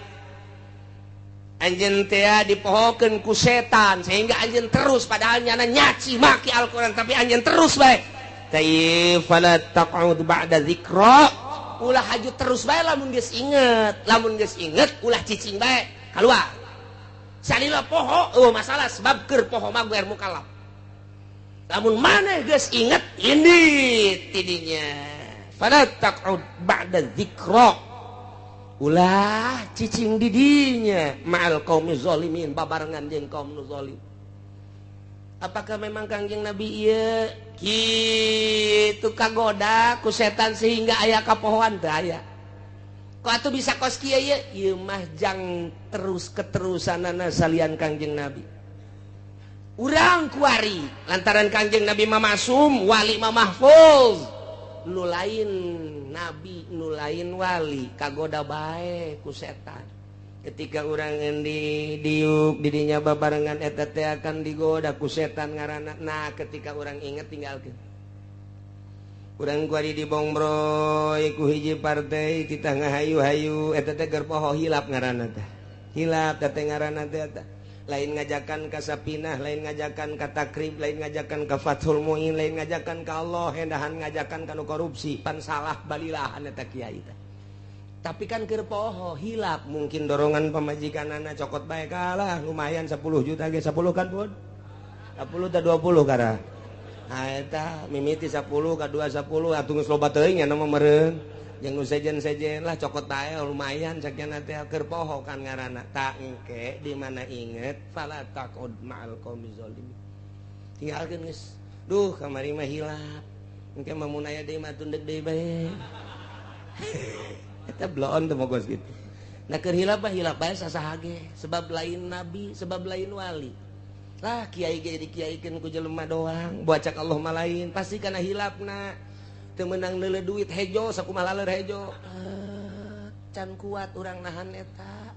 anjeun teh dipohokeun ku setan sehingga anjeun terus, padahal nyana nyaci maki Al-Qur'an tapi anjeun terus bae. Tayyib fala taq'ud ba'da dzikra, ulah haju terus bae lamun geus inget, lamun geus inget ulah cicing bae kaluar. Salila poho eueuh masalah sebab keur poho mah geus mukallaf. Lamun maneh geus inget indit tidinya. Fala taq'ud ba'da dzikra, ulah cicing didinya ma'al qaumi zalimin, babarengan jeung kaum nu zalim. Apakah memang Kangjeng Nabi ieu kitu kagoda ku setan sehingga aya kapohoan? Teu aya. Kok atuh bisa kos kieu ieu? Ieu mah jang terus keterusanana salian Kangjeng Nabi. Urang kuari lantaran Kangjeng Nabi mah masum, wali mah mahfuz. Nu lain nabi, nu lain wali kagoda bae ku setan. Ketika urang endi diuk didinya babarengan eta teh akan digoda ku setan ngaranna. Nah, ketika urang inget tinggalkeun. Urang kuari dibongbroy ku hiji partai kita ngahayu-hayu eta teh keur poho hilap ngaranna teh. Hilap teh ngaranna teh eta. Lain ngajakan ka Sapinah, lain ngajakan ka Takrib, lain ngajakan ka Fathul Muin, lain ngajakan ka Allah, hendahan ngajakan ka nu korupsi, pan salah balilahan eta kiai teh. Tapi kan keur poho hilap, mungkin dorongan pamajikanana cokot bae kalah lumayan 10 juta ge, 10 kan pun 10 ta 20 kara. Nah eta mimiti 10 ka 2 10 atuh geus loba teuing nya mah meureun. Jeung nu sejen-sejen lah cokot bae lumayan sakiana teh keur poho kan ngaranna. Tak engke di mana inget fala taqud ma'al qaumi zalimin. Tinggalkeun geus. Duh kamari mah hilap. Engke mah mun aya deui mah tundek deui bae. Eta bloon teu mogos gitu. Nah keur hilap mah hilap bae sasaha ge, sebab lain nabi, sebab lain wali. Lah kiai ge dikiaikeun ku jelema doang, bocak Allah mah lain, pasti kana hilapna. Teu meunang neuleuh duit hejo sakumaha laleur hejo. Can kuat urang nahan eta.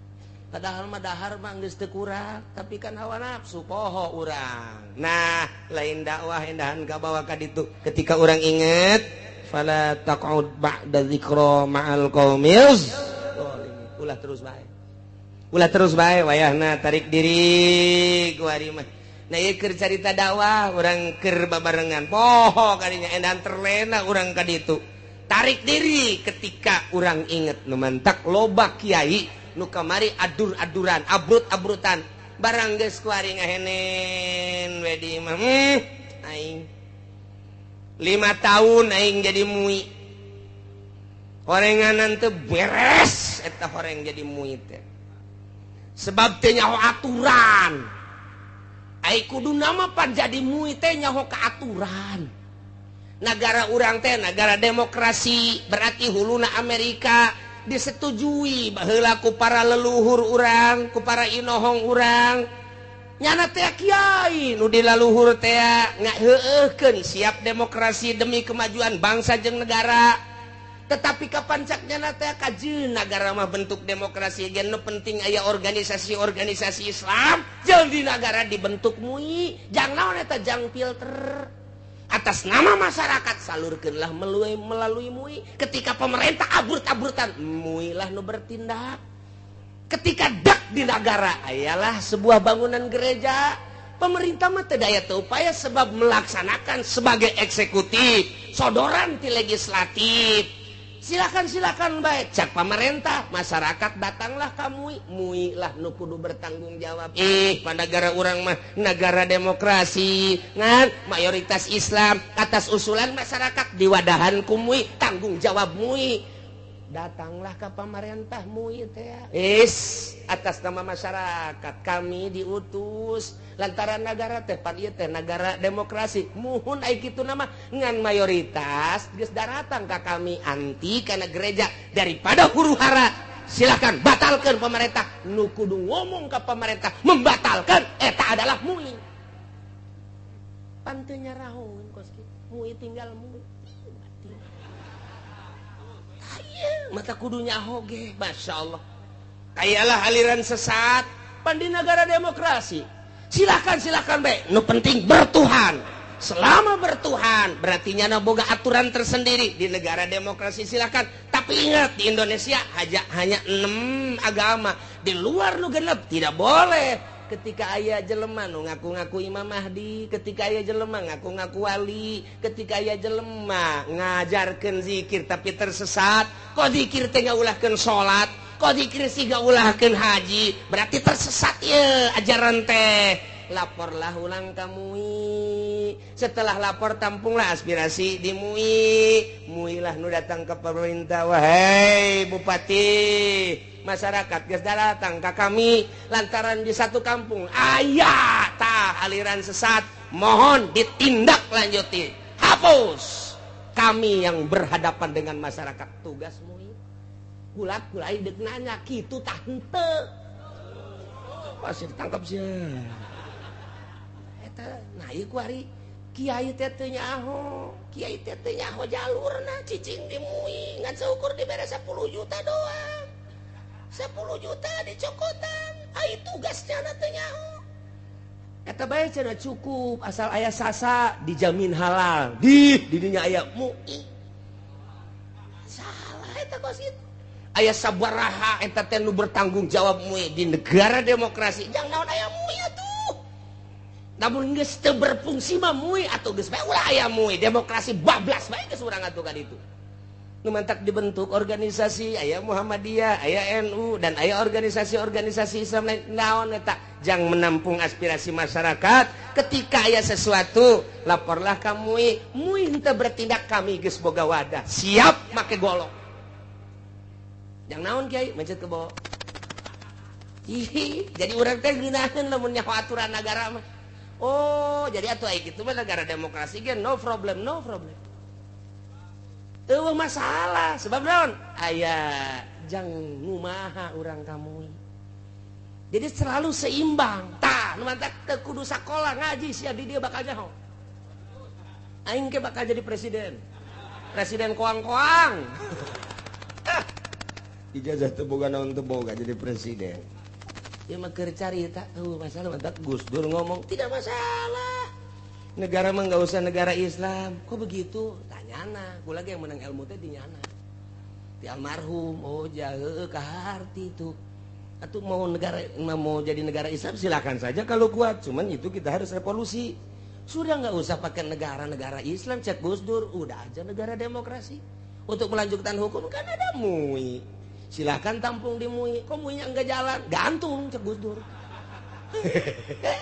Padahal mah dahar mah geus teu kurang, tapi kan hawa nafsu poho urang. Nah, lain dakwah endahan kabawa ka ditu. Ketika urang inget, fala taq'ud ba'da dzikra ma'al qaumil zalimin. Ulah terus bae. Ulah terus bae wayahna tarik diri ku ari mah. Nah, ieu keur carita dakwah, urang keur babarengan. Poho kadinya endahan terlena urang ka ditu. Tarik diri ketika urang inget nu mantak loba kiai nu kamari adur-aduran, abrut-abrutan. Barang geus ku ari ngahenen we di imah. Aing 5 tahun aing jadi MUI. Horenganan teu beres eta horeng jadi MUI teh. Sebab teu nyaho aturan. Ai kuduna mah pan jadi MUI teh nyaho ka aturan. Nagara urang teh nagara demokrasi, berarti huluna Amerika disetujui baheula ku para leluhur urang, ku para inohong urang. Nyana teh kiai nu di leluhur teh ngaheueuhkeun siap demokrasi demi kemajuan bangsa jeung negara. Tetapi kapan cak nyana teh kajeun nagara mah bentuk demokrasi ge nu penting aya organisasi-organisasi Islam jeung di nagara dibentuk MUI. Jang naon eta jang filter. Atas nama masyarakat salurkeunlah melalui MUI. Ketika pemerintah abrut-abrutan, MUI lah nu bertindak. Ketika dak di negara ayalah sebuah bangunan gereja, pemerintah mah teu daya teu upaya sebab melaksanakan sebagai eksekutif, sodoran ti legislatif. Silakan bae cak pemerintah, masyarakat datanglah ka MUI, MUI lah nu kudu bertanggung jawab. Pada negara urang mah negara demokrasi, ngan mayoritas Islam, atas usulan masyarakat diwadahan ku MUI, tanggung jawab MUI. Datanglah ke pemerintah MUI teh. Is atas nama masyarakat kami diutus lantaran negara teh pan ieu teh negara demokrasi. Muhun ai kitu nama ngan mayoritas geus daratang ka kami anti kana gereja daripada huru hara. Silakan batalkan pemerintah. Nu kudu ngomong ke pemerintah membatalkan eta adalah MUI. Pan teu nyarahoeun kos kitu. MUI tinggal MUI. Mata kudunya hoge, Masya Allah. Kayalah aliran sesat pan di negara demokrasi. Silakan bae. Nu penting bertuhan. Selama bertuhan berarti nyana boga aturan tersendiri di negara demokrasi silakan. Tapi ingat di Indonesia hanya 6 agama. Di luar nu genep tidak boleh. Ketika aya jelema nu ngaku-ngaku Imam Mahdi, ketika aya jelema ngaku-ngaku wali, ketika aya jelema ngajarkeun zikir tapi tersesat, kok zikir teh ngaulahkeun salat, kok zikir sih ngaulahkeun haji, berarti tersesat ye ajaran teh. Laporlah ulang ka MUI. Setelah lapor tampunglah aspirasi di MUI. MUI lah nu datang ke pemerintah, wahai bupati, masyarakat geus datang ka kami lantaran di satu kampung aya tah aliran sesat, mohon ditindak lanjuti, hapus. Kami yang berhadapan dengan masyarakat, tugas MUI. Kulak-kulai deuk nanya kitu tah henteu. Pasti ditangkap sia. Eta nah ieu ku ari kiai teh teu nyaho, kiai teh teu nyaho jalurna cicing di MUI ngan saukur dibere 10 juta doang. 10 juta dicokotan, ai tugasnya na teu nyaho. Eta bae cenah cukup asal aya sasa dijamin halal. Di dinya aya MUI. Salah eta kos kitu. Aya sabaraha eta teh nu bertanggung jawab MUI di negara demokrasi. Jang naon aya MUI atuh. Namun geus teu berfungsi mah MUI atuh geus bae ulah aya MUI, demokrasi bablas bae geus urang atuh ka ditu. Nu mantak dibentuk organisasi aya Muhammadiyah, aya NU dan aya organisasi-organisasi Islam lain. Naon eta jang menampung aspirasi masyarakat. Ketika aya sesuatu laporlah ka MUI, MUI henteu bertindak, kami geus boga wadah, siap make golok. Jang naon kiai mencet kebo. Ih, jadi urang teh ngeunaheun lamun nyaho aturan nagara mah. Oh, jadi atuh aya kitu mah negara demokrasi ge no problem, no problem. Eueuh masalah sebab naon? Aya jang ngumaha urang ka MUI. Jadi selalu seimbang. Tah, nu mantak teu kudu sakola ngaji sia di dieu bakal nyaho. Aing ge bakal jadi presiden. Presiden koang-koang. Ijazah teu boga naon teu boga jadi presiden. Ieu mah keur carita, masalah mantak Gus Dur ngomong tidak masalah. Negara mah enggak usah negara Islam. Kok begitu? Tanyana, gua lagi yang menang ilmu teh di nyana. Di almarhum, oh jahe kaharti tuh. Atau mau negara mau jadi negara Islam silakan saja kalau kuat, cuman itu kita harus revolusi. Sudah nggak usah pakai negara-negara Islam, cek Gus Dur, udah aja negara demokrasi. Untuk melanjutkan hukum kan ada MUI. Silakan tampung di MUI. Kok MUI-nya enggak jalan? Gantung cek Gus Dur.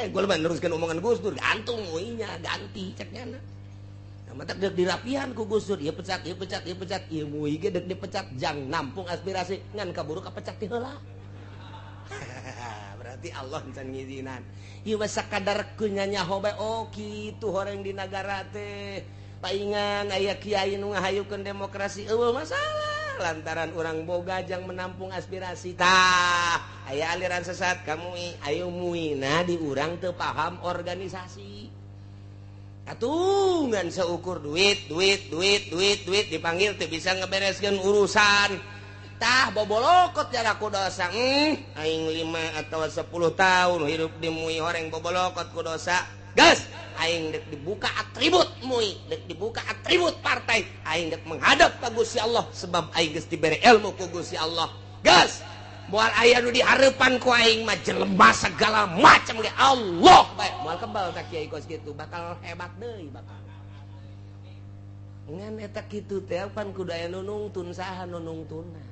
Gue lebih meneruskan omongan Gus Dur, gantung MUI-nya, ganti ceknya. Nah, mata dek dirapihan ku Gus Dur, ieu pecat, ieu pecat, ieu pecat, ieu MUI ge dek dipecat, jang nampung aspirasi ngan kaburu kapecat ti heula. Berarti Allah encan ngizinan. Ieu mah sakadar kunyanyaho bae, oh kitu horeng di nagara teh. Paingan aya kiai nu ngahayukeun demokrasi, eueuh masalah lantaran urang boga jang menampung aspirasi. Tah, aya aliran sesat ka MUI, ayo MUI na di urang teu paham organisasi. Atuh ngan seukur duit, duit, duit, duit, duit dipanggil teu bisa ngebereskeun urusan. Tah bobolokot jarak ku dosa. Aing 5 atau 10 tahun hidup di MUI horeng bobolokot ku dosa. Gas, aing dek dibuka atribut MUI, dek dibuka atribut partai, aing dek menghadap ka Gusti Allah sebab aing geus dibere ilmu ku Gusti Allah. Gas, moal aya nu dihareupan ku aing mah jelema segala macam ge Allah bae. Moal kebal ka kiai kos kitu, bakal hebat deui bakal. Ngan eta kitu teh pan kudu aya nu nungtun, saha nu nungtunna.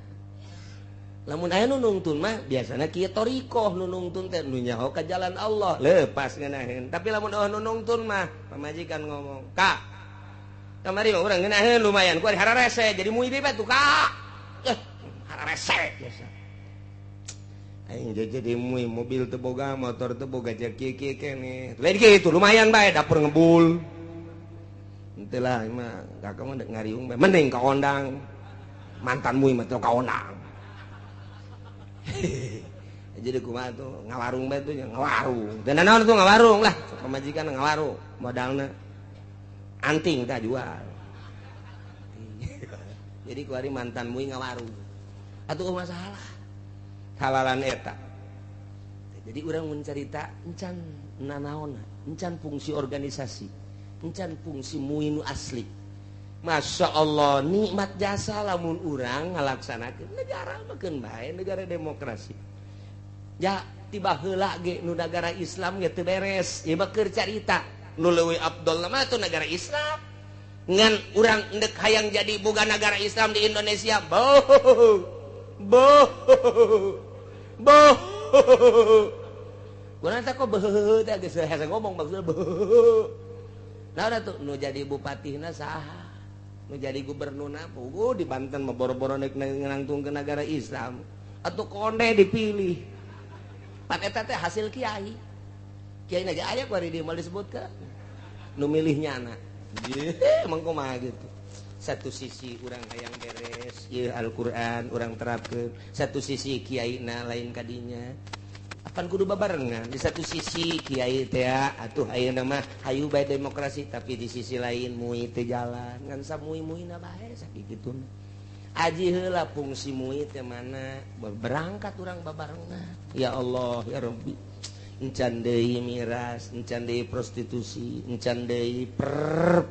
Lamun aya nu nungtun mah biasana kieu thoriqoh nu nungtun teh nu nyaho ka jalan Allah lepas ngeunaheun. Tapi lamun eueuh nu nungtun mah pamajikan ngomong, "Kak, kamari mah urang ngeunaheun lumayan ku ari hararese jadi MUI deui bae tuh, Kak." Hararese biasa. Aing jadi MUI mobil teu boga, motor teu boga jeung kieu-kieu keneh. Lain kitu lumayan bae dapur ngebul. Henteu lah mah kakak mah dek ngariung bae mending ka ondang. Mantan MUI mah teu ka ondang. Jadi kumaha tuh ngawarung bae tuh ngawarung. Dan naon tuh ngawarung lah, pamajikan ngawarung, modalna anting tah jual. Jadi kuari mantan MUI ngawarung. Atuh masalah. Halalan eta. Jadi urang mun carita encan nanaonna, encan fungsi organisasi, encan fungsi MUI nu asli. Masya Allah nikmat jasa lamun urang ngalaksanakeun negara mah keun bae negara demokrasi. Ya tiba heula ge nu negara Islam ge teu beres. Ieu mah keur carita nu leuwih afdol mah tuh negara Islam. Ngan urang endek hayang jadi boga negara Islam di Indonesia. Boh. Boh. Boh. Guna teh kok beuh teh geus hese ngomong maksudna beuh. Nah tuh nu jadi bupatihna saha? Menjadi gubernurna puguh di Banten mah boro-boro nek nangtung ke negara Islam atau konde dipilih pan eta teh hasil kiai kiai na ge aya ku ari dieu moal disebutkeun nu milih nyana emang kumaha gitu. Satu sisi urang hayang beres ieu Al-Qur'an urang terapkeun, satu sisi kiai na lain kadinya apan kudu babarengan. Di satu sisi kiai teh atuh ayeuna mah hayu bae demokrasi, tapi di sisi lain MUI teh jalan ngan samui-muina bae sakituna. Aji heula fungsi MUI teh mana berangkat urang babarengan. Ya Allah ya Rabbi, encan deui miras, encan deui prostitusi, encan deui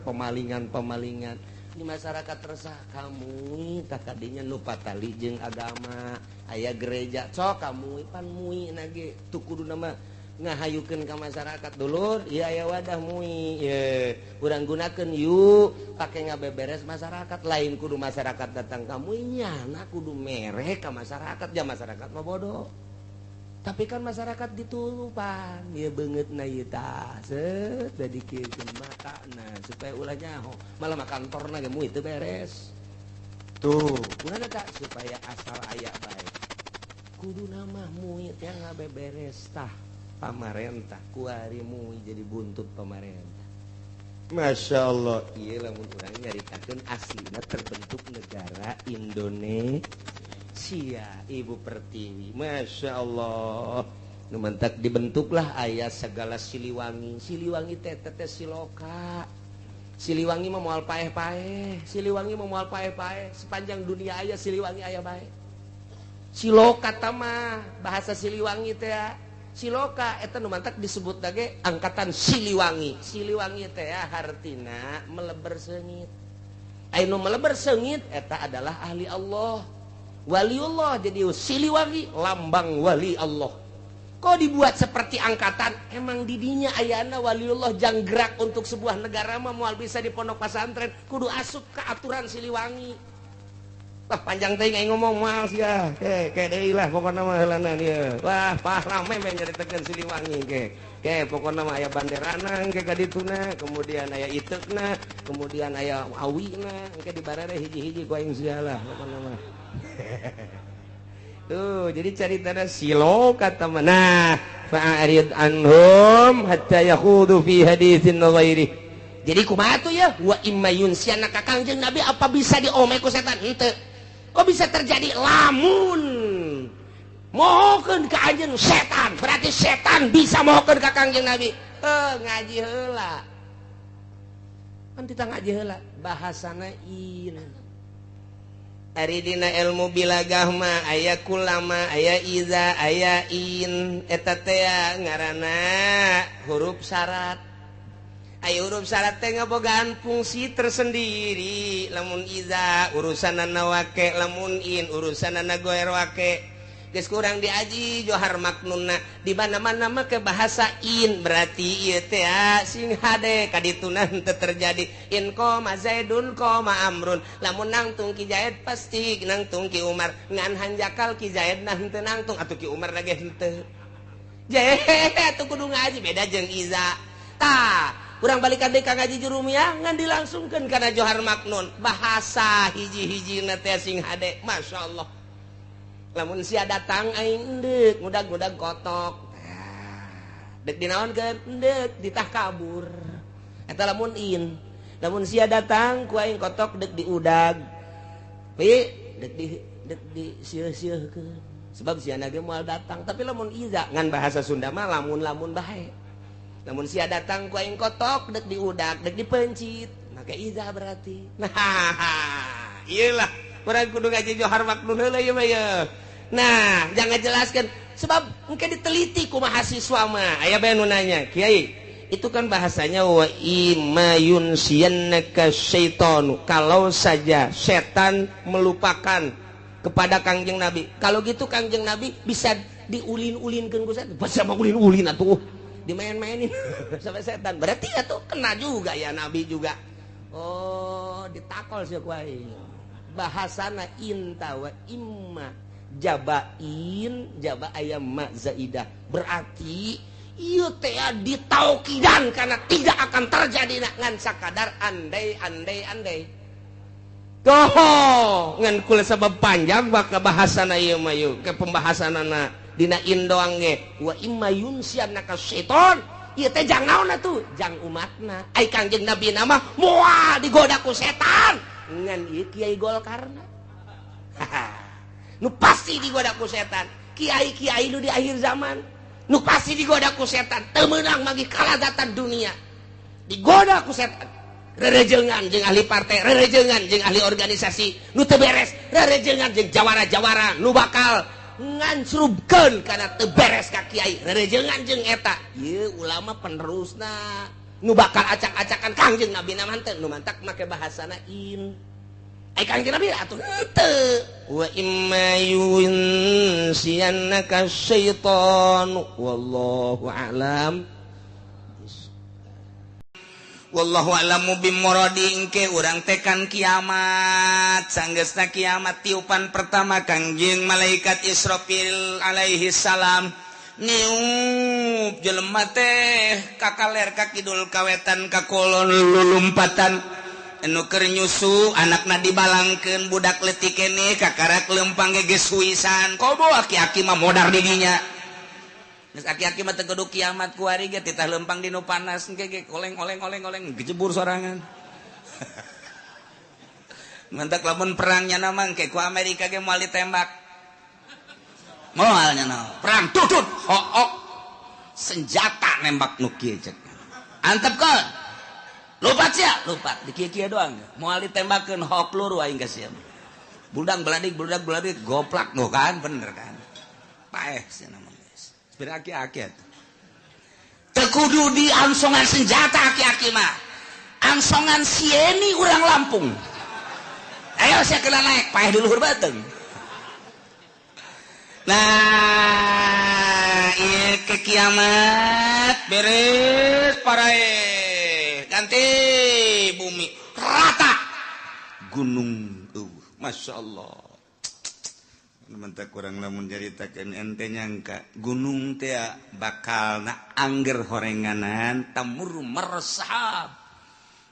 pemalingan-pemalingan di masyarakat resah kamu tak kadinya nu patali jeung agama aya gereja sok kamu pan MUI nage tu kudu nama ngahayukeun ka masyarakat dulur ieu aya wadah MUI ye urang gunakeun yuk pake ngabeberes masyarakat lain kudu masyarakat datang ka MUI nyana kudu mere ka masyarakat ja masyarakat mah bodoh. Tapi kan masyarakat diturupan ieu beungeutna ieu tah set da dikiekeun matana supaya ulah nyaho malah mah kantorna ge MUI teu beres. Tuh, kunaon tah supaya asal aya bae. Kuduna mah MUI teh ngabeberes tah pamarentah kuari MUI jadi buntut pamarentah. Masya Allah, ieu lamun urang nyaritakeun aslina terbentuk negara Indonesia Ibu Pertiwi. Masya Allah, nu mantak dibentuklah aya segala Siliwangi. Siliwangi teh teh siloka. Siliwangi mah moal paeh-paeh, Siliwangi mah moal paeh-paeh, sepanjang dunia aya Siliwangi aya bae. Siloka mah bahasa Siliwangi teh ya. Siloka eta nu mantak disebut lagi angkatan Siliwangi. Siliwangi teh ya hartina meleber seungit. Anu meleber seungit eta adalah ahli Allah, waliullah. Jadi Siliwangi lambang wali Allah. Kok dibuat seperti angkatan? Emang didinya ayana waliullah janggerak untuk sebuah negara mah moal bisa di pondok pesantren, kudu asup ke aturan Siliwangi. Wah, panjang teh aing ngomong moal sia. Ke ke deui lah pokona mah heulana ieu. Wah, pah rame meh nyaritakeun Siliwangi ke. Ke pokona mah aya banderana engke ka dituna, kemudian aya iteukna, kemudian aya awina, engke dibarere hiji-hiji ku aing sia lah pokona mah. Tuh, jadi caritana silo kata mana fa'arid anhum hatta yakhudu fi haditsin ghairi. Jadi kumaha tuh ya? Wa imma yunsianaka Kangjeng Nabi apa bisa diome ku setan? Henteu. Kok bisa terjadi lamun mohokeun ka anjeun setan? Berarti setan bisa mohokeun ka Kangjeng Nabi. Ngaji heula. Kan kita ngaji heula bahasana in. Ari dina ilmu bilagah mah aya kulama, aya iza, aya in. Eta teh ngaranna huruf syarat. Aya huruf syarat teh ngabogaan fungsi tersendiri. Lamun iza urusanana wake, lamun in urusanana goer wake. Geus kurang diaji Johar Maknunna di mana-mana make bahasa in berarti ieu teh sing hade kadituna henteu terjadi. In qoma Zaidun qoma Amrun, lamun nangtung Ki Zaid pasti nangtung Ki Umar, ngan hanjakal Ki Zaid nah henteu nangtung atuh Ki Umar lagi henteu. Jehe atuh kudu ngaji beda jeung iza. Tah, kurang balikan deui ka ngaji jurumiyah ngan dilangsungkeun kana Johar Maknun. Bahasa hiji-hijina teh sing hade, masyaallah. Lamun sia datang aing endek ngudag-ngudag kotok. Dek dinaonkeun endek ditah kabur. Eta lamun in. Lamun sia datang ku aing kotok dek diudag. Pi dek di dek di sieuh-sieuhkeun. Sebab sia ge moal datang, tapi lamun iza ngan bahasa Sunda mah lamun-lamun bae. Lamun sia datang ku aing kotok dek diudag, dek dipencit. Make iza berarti. Nah, iyalah urang kudu ngaji Johar Maknun heula ieu mah ye. Nah, jangan jelaskan sebab engke diteliti ku mahasiswa mah. Aya bae nu nanya, "Kiai, itu kan bahasanya wa imma yunsiyannaka syaitanu." Kalau saja setan melupakan kepada Kangjeng Nabi. Kalau gitu Kangjeng Nabi bisa diulin-ulinkeun ku setan. Bahasa mah ulin-ulin atuh. Dimain-mainin sampai setan. Berarti atuh kena juga ya Nabi juga. Oh, ditakol sih ku aing. Bahasana inta wa imma jabain jaba ayam ma zaidah berarti ieu teh ditaukidan karena tidak akan terjadi ngan sakadar andai andai andai. Toho ngan kula sabab panjang bakal bahasana ieu mah ieu ke pembahasanana dina in doang ge wa imma yunsianaka syaiton ieu teh jang naon atuh jang umatna ai Kangjeng Nabi na mah moal digoda ku setan ngan ieu kiai Golkarna. Nu pasti digoda ku setan. Kiai-kiai nu di akhir zaman nu pasti digoda ku setan, teu meunang magi kalazatan dunia. Digoda ku setan. Rerejengan jeung ahli partai, rerejengan jeung ahli organisasi nu teu beres, rerejengan jeung jawara-jawara nu bakal ngancrubkeun kana teu beres ka kiai, rerejengan jeung eta. Ieu ulama penerusna nu bakal acak-acakan Kangjeng Nabi na mah nu mantak make bahasana in. Ai Kangjeng Nabi atuh henteu. Wa imma yunsiyannaka syaitanu wallahu a'lam. Wallahu a'lamu bimuradi engke urang tekan kiamat. Sanggeusna kiamat tiupan pertama Kangjeng malaikat Israfil alaihi salam niup jelema teh kakaler ka kidul kawetan ka kolon lulumpatan anu keur nyusu anakna dibalangkeun budak leutik keneh kakarak lempang ge geus huisan kobo aki-aki mah modar didinya geus aki-aki mah teu kudu kiamat kuari ge titah lempang dinu panas engke ge oleng oleng oleng oleng gejebur sorangan. Mantak lamun perangnya na mah engke ku Amerika ge moal ditembak. Moalnya na perang tutut hook senjata nembak nu kieu cek. Antepkeun. Lupat sia, lupat di kieu-kieu doang. Moal ditembakeun hook peluru aing ka sia. Buldang beladik buludak beladik goplak no kan bener kan. Paeh sia mah geus. Aki-aki atuh. Teu kudu di angsongan senjata aki-aki mah. Angsongan sieni urang Lampung. Ayo sia kena naik paeh di luhur beuteung. Nah, ieu ke kiamat beres parae. Ganti bumi rata. Gunung Masya Allah. Mentak kurang lamun caritakeun ente nyangka gunung teh bakal na angger horenganan tamur mersahab.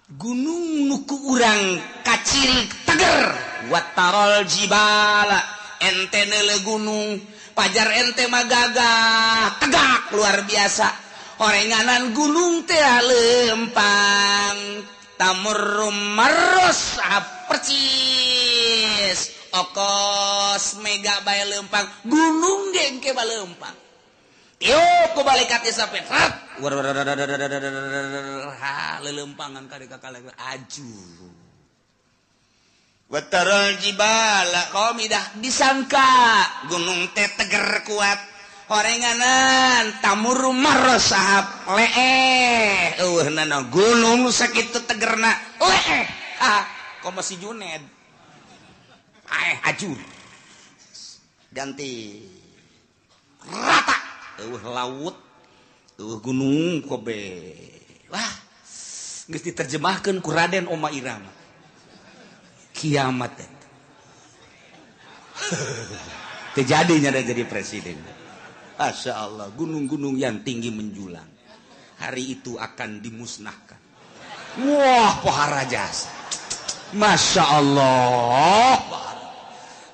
Gunung nu ku urang kaciri teger watarol jibala ente neule gunung pajar ente mah gagah tegak luar biasa horenganan gunung teh lempang tamur mersahab percis okos mega bae lempang gunung ge engke bae lempang tiup ku malaikat Israfil rat ha lelempangan ka kakale aju wataral jibala qamidah disangka gunung teh teger kuat horenganan tamur marosahab leeh eueuhna gunung sakitu tegerna leeh ah komo si Juned ajur ganti rata eueuh laut eueuh gunung kobe wah geus diterjemahkeun ku Raden Oma Irama kiamat eta teu jadinya jadi presiden. Masya Allah, gunung-gunung yang tinggi menjulang hari itu akan dimusnahkan. Wah pohara jasa. Masya Allah,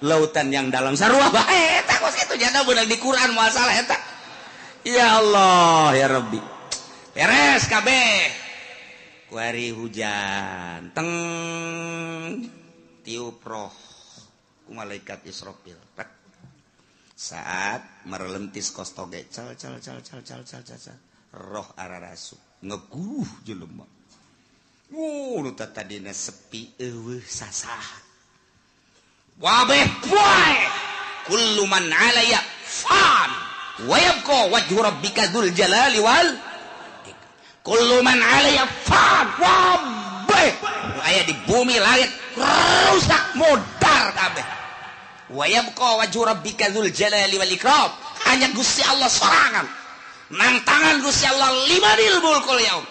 lautan yang dalam sarua bae eta kos kitu jana beunang di Quran moal salah eta. Ya Allah ya Rabbi. Beres kabeh. Kuari hujan teng tiup roh ku malaikat Israfil. Saat merelentis kos toge cal cal cal cal cal cal cal roh ararasuk ngeguh jelema. Nu tadina sepi eueuh sasah. Wabeh poe kullu man 'alaya fan wa yabqa wajhu rabbika dzul jalali wal kullu man 'alaya fan. Wabeh nu aya di bumi langit rusak modar kabeh. Wa yabqa wajhu rabbika dzul jalali wal ikram. Hanya Gusti Allah sorangan. Nang tangan Gusti Allah limanil mulkul yaum.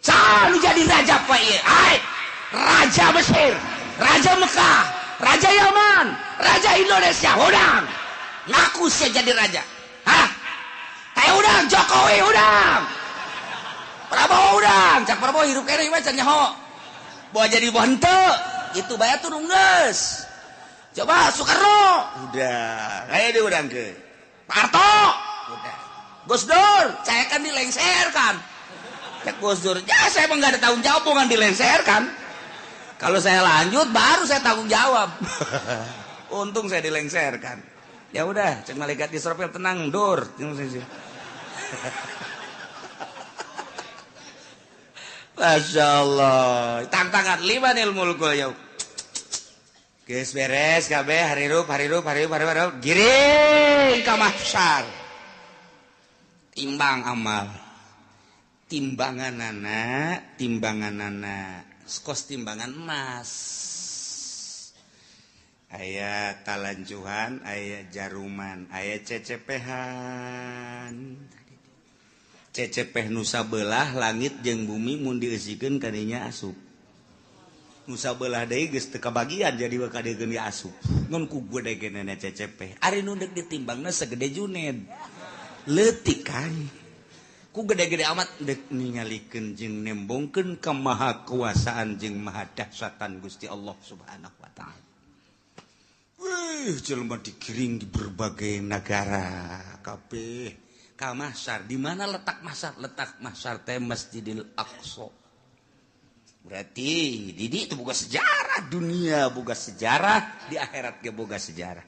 Selalu jadi raja pak ieu. Hai, raja Mesir, raja Mekah, raja Yaman, raja Indonesia. Udang, ngaku saya jadi raja. Hah? Kayak udang, Jokowi udang, Prabowo udang. Cak Prabowo hirup kene mah can nyaho. Bawa jadi henteu, itu bae turun geus. Coba Soekarno, udah, kayak dia udang ke. Pak Harto, udah. Gus Dur, saya kan dilengserkan. Cek Gus Dur, ya saya emang gak ada tanggung jawab, bukan dilengserkan. Kalau saya lanjut, baru saya tanggung jawab. Untung saya dilengserkan. Ya udah, cek malaikat Israfil tenang, Dur. Masya Allah, tantangan limanil mulkul yaum. Geus beres kabeh harirup harirup harirup harirup giring ka mahsyar. Timbang amal. Timbanganana, timbanganana, kos timbangan emas. Aya talanjuhan, aya jaruman, aya cecepehan. Cecepeh nusa belah langit jeung bumi mun dieusikeun kadinya asup. Nusa belah deui geus teu kabagian jadi we kadegeun asup. Ngan ku gede-gedena cecepeh. Ari nu deuk ditimbangna segede Juned. Leutik kan. Ku gede-gede amat dek ningalikeun jeung nembongkeun kemahakuasaan jeung maha dahsyatan Gusti Allah Subhanahu wa taala. Wih, jelema digiring di berbagai negara kabeh ka mahsyar. Di mana letak mahsyar? Letak mahsyar teh Masjidil Aqsa. Berarti di itu boga sejarah dunia, boga sejarah di akhirat ge boga sejarah.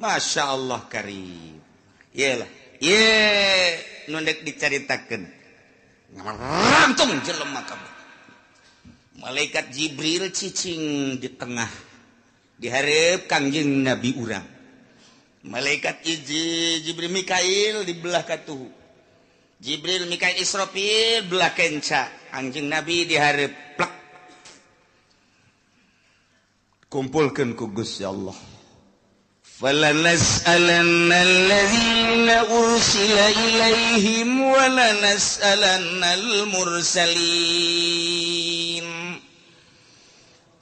Masya Allah karim. Iyalah. Ye, nu dek dicaritakeun. Ngarangtung jelema kabeh. Malaikat Jibril cicing di tengah Dihareup Kangjeng Nabi urang. Malaikat hiji Jibril Mikail di belah katuhu. Jibril Mikail Israfil belah kenca. Kangjeng Nabi dihareup plek. Kumpulkeun ku Gusti Allah. Falanas'alanna alladzina ursila ilaihim wa lanas'alannal mursalin.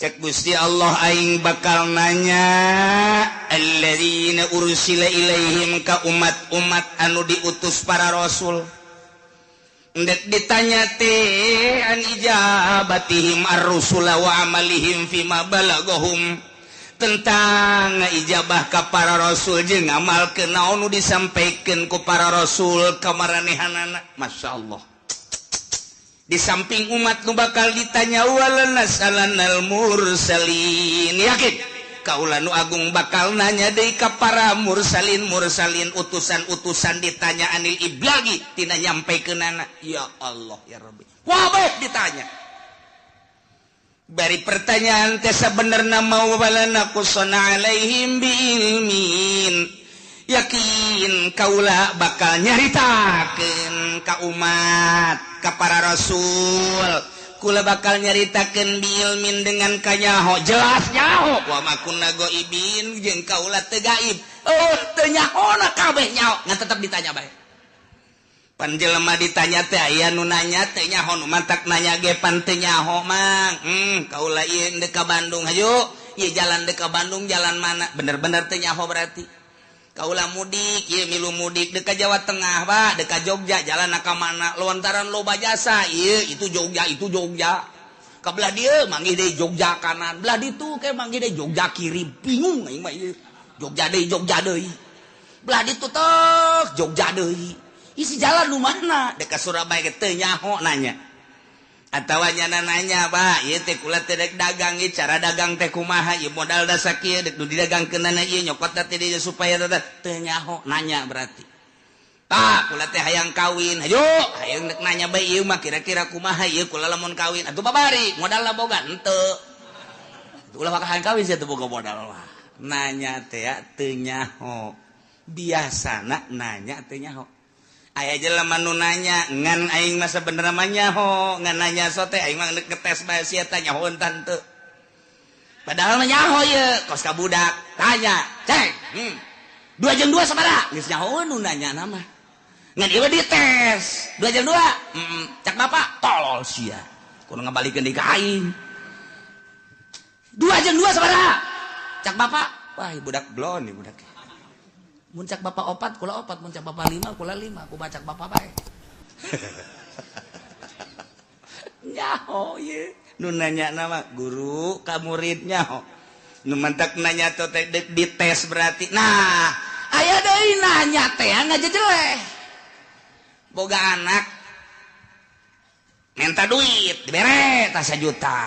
Cek Gusti Allah aing bakal nanya alladzina ursila ilaihim ka umat-umat anu diutus para rasul. Ndek ditanya teh an ijabatihim ar-rusula wa amalihim fima balagahum, tentang ijabah ka para rasul jeung ngamalkeun naon nu disampaikeun ku para rasul ka maranehanana. Masyaallah. Di samping umat nu bakal ditanya walanas'alannal mursalin, yakin kaula nu agung bakal nanya deui ka para mursalin mursalin utusan-utusan ditanya anil iblagi tina nyampaikeunana. Ya Allah ya Rabbi, wabeh ditanya. Bari pertanyaan teh sabenerna mau walana qusana alaihim biilmin, yakin kaula bakal nyaritakeun ka umat ka para rasul, kula bakal nyaritakeun biilmin dengan kanyaho jelas nyaho wa ma kunna ghaibin jeung kaula teu gaib, oh teu nyahona kabeh nyaho ngan tetep ditanya bae. Pan jelema ditanya teh aya nu nanya teh nyaho nu mantak nanya ge pan teu nyaho mang. Kaula ieu deuk ka Bandung hayu, ieu jalan deuk ka Bandung jalan mana? Bener-bener teu nyaho berarti. Kaula mudik ieu milu mudik deuk ka Jawa Tengah Pak, deuk ka Jogja jalan ka mana? Lontaran loba jasa ieu itu Jogja itu Jogja. Ka belah dieu manggih deui Jogja kanan, belah ditu ke manggih deui Jogja kiri, bingung aing mah ieu. Jogja deui Jogja deui. Belah ditu tek Jogja deui. Isi jalan lu mana? Deka Surabaya teu nyaho nanya. Atawa nyana nanya, Pak, ieu teh kula teh dek dagang ieu cara dagang teh kumaha? Ieu modal da sakieu dek nu didagangkeunana ieu nyokot teh dieu supaya teu nyaho nanya berarti. Pak, kula teh hayang kawin. Hayu, hayang dek nanya bae ieu mah kira-kira kumaha ieu kula lamun kawin. Atuh babari, modalna boga henteu. Ulah bakal hayang kawin sia teu boga modal lah. Nanya teh teu nyaho. Biasana nanya teu nyaho. Aya jelema nu nanya ngan aing mah sabenerna mah nyaho, ngan nanya sote aing mah ngetes bae sia teh nyaho teu. Padahal mah nyaho ieu, kos ka budak tanya, "Ceng, 2 jeung 2 sabaraha?" Geus nyaho nu nanya na mah. Ngan ieu dites, 2 jeung 2. Cak bapak, tolol sia. Kudu ngabalikeun deui ka aing. 2 jeung 2 sabaraha? Cak bapak, wah budak blon ieu budak. Mun cak bapak opat, kula opat, mun cak bapak lima, kula lima, ku bacak bapak bae. Nyaho ye, nu nanya nama guru ka murid nyaho. Nu mantak nanya teh dites berarti. Nah, aya deui nanya teh ngajejeleh. Boga anak minta duit, dibere tah 1 juta.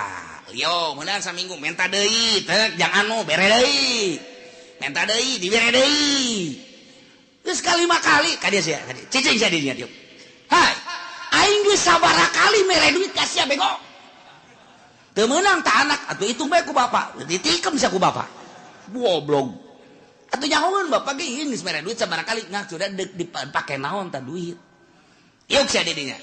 Yo, meunang saminggu minta deui, teh jang anu bere deui. Minta deui dibere deui. Geus kalima kali ka dieu sia, ka dieu. Cicing sia dinya dieu. Hai, aing geus sabaraha kali mere duit ka sia bego. Teu meunang ta anak atuh hitung bae ku bapak. Ditikem sia ku bapak. Goblok. Atuh nyahoeun bapak ge ieu geus mere duit sabaraha kali ngah sudah deuk dipake naon ta duit. Ieu sia di dinya.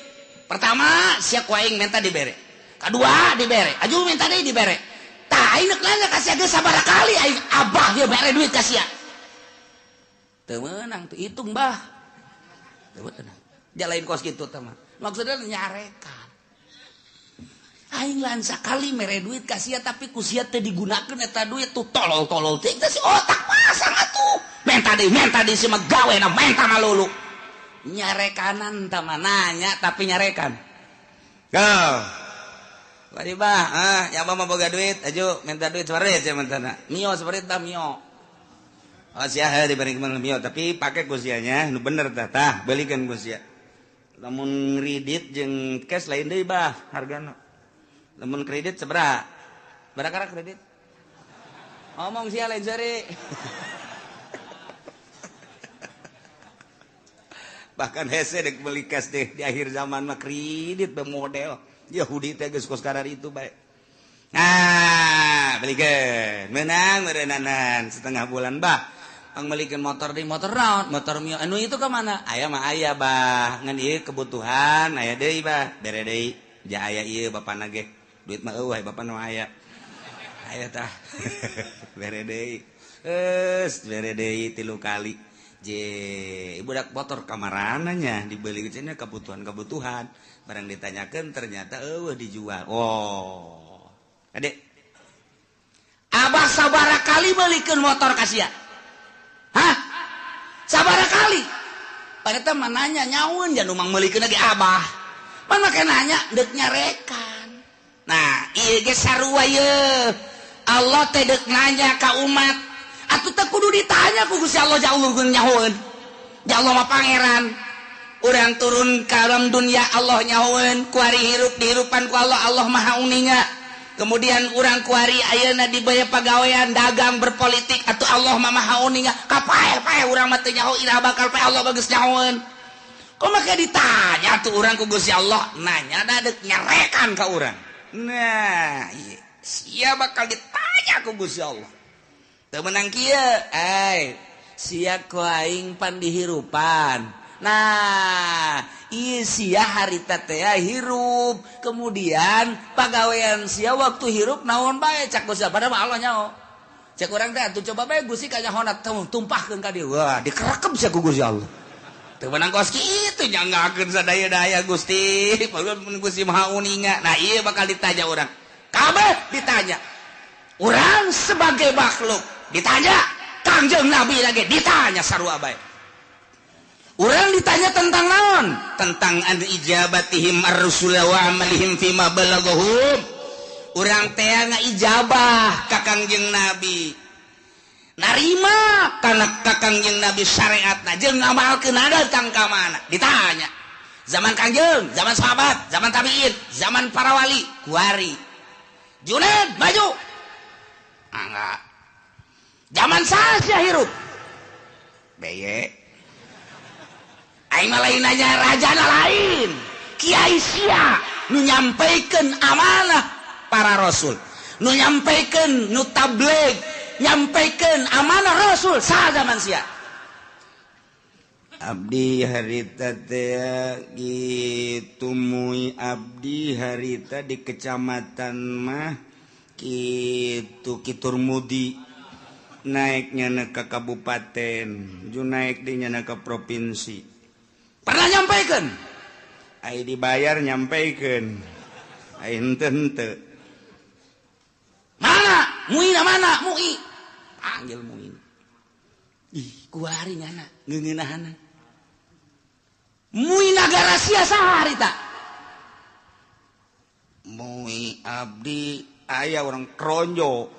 Pertama sia ku aing minta dibere. Kadua dibere. Aju minta deui dibere. Tah aing neuk nanya ka sia geus sabaraha kali aing abah ieu mere duit ka sia. Teu meunang tuh hitung bah. Teu meunang. Jalain kos kitu teh mah. Maksudna nyarekan. Aing lan sakali mere duit ka sia tapi ku sia teu digunakeun eta duit tuh tolol-tolol teh si otak pasang atuh. Menta deui si mah gawena menta malulu. Nyarekanan tah mah nanya tapi nyarekan. Go. Bari bah, ya mah boga duit, aju minta duit separit sia mentana. Mio separit tah mio. Oh sia heuh diberi mio tapi pake ku sianya nu bener tah tah belikeun ku sia. Lamun kredit jeung cash lain deui bah hargana. Lamun kredit sabaraha? Barakara kredit? Ngomong sia lain seri. Bahkan hese dek beli cash deh di akhir zaman mah kredit be model. Yahudi teh geus kos karar itu bae. Nah, Belikeun menang meureunanan setengah bulan bah. Pangmelikeun motor di motor naon? Motor Mio anu itu ka mana? Aya mah aya bah. Ngan ieu kebutuhan aya deui bah. Bere deui. Ja aya ieu bapana ge. Duit mah eueuh bapana mah aya. Aya tah. Bere deui. Geus bere deui 3 kali. Je budak motor kamarananya dibeli cenah kebutuhan-kebutuhan. Barang ditanyakeun ternyata eueuh dijual. Oh. Adek. Abah sabara kali belikeun motor ka sia? Hah? Sabara kali? Padahal mah nanya nyaun jangan umang melikeun lagi abah. Pan make nanya deuk nyarekan. Nah, ieu ge sarua ye. Allah teh deuk nanya ka umat. Atuh teh kudu ditanya ku Gusti Allah ja Allah nyahoeun. Ja Allah mah pangeran. Urang turun ka alam dunia Allah nyahoeun, kuari hirup dihirupan ku Allah, Allah Maha Uninga. Kemudian urang kuari ayeuna dibaya pagawean dagang berpolitik atuh Allah mah Maha Uninga. Kapae-pae urang mah teu nyaho iraha bakal pae Allah bagus nyahoeun. Kok make ditanya tuh urang ku Gusti Allah, nanya da deuk nyarekan ka urang. Nah, ieu sia bakal ditanya ku Gusti Allah. Teu meunang kieu, ai sia ku aing pan dihirupan. Nah, ieu sia harita teh hirup, kemudian pagawean sia waktu hirup naon bae cak Gusti padahal mah Allah nyaho. Cek urang teh atuh coba bae Gusti kanyahona tumpahkeun ka dieu. Wah, dikerekep sia ku Gusti Allah. Teu meunang kos kitu nyanggakeun sadaya-daya Gusti, padahal mun Gusti Maha Uninga. Nah, ieu bakal ditanya urang. Kabeh ditanya. Urang sebagai makhluk ditanya, Kangjeng Nabi lagi ditanya sarua bae. Urang ditanya tentang naon? Tentang an ijabatihim ar-rusul wa amalihim fima balaghum. Urang teh ngaijabah ka Kangjeng Nabi. Narima kana ka Kangjeng Nabi syariatna jeung ngamalkeun datang ka mana? Ditanya. Zaman Kangjeng, zaman sahabat, zaman tabiin, zaman para wali, kuari. Junaid maju. Enggak. Zaman saha hirup? Beye. Aing mah lain nanya rajana lain. Kiai sia nu nyampaikan amanah para rasul, nu nyampaikan nu tabligh, nyampaikan amanah rasul saha zaman sia. Abdi harita teh kitu mui abdi harita di kecamatan mah kitu Kiturmudi naiknya ke kabupaten, ju naik di nyana ke provinsi. Pernah nyampaikan? Ai dibayar nyampaikan. Ai henteu henteu. Mana? Muina mana? Mui. Panggil Muin. Ih, kuari nyana ngeungeunahana. Mui nagara sia saha harita? Mui abdi aya orang Kronjo.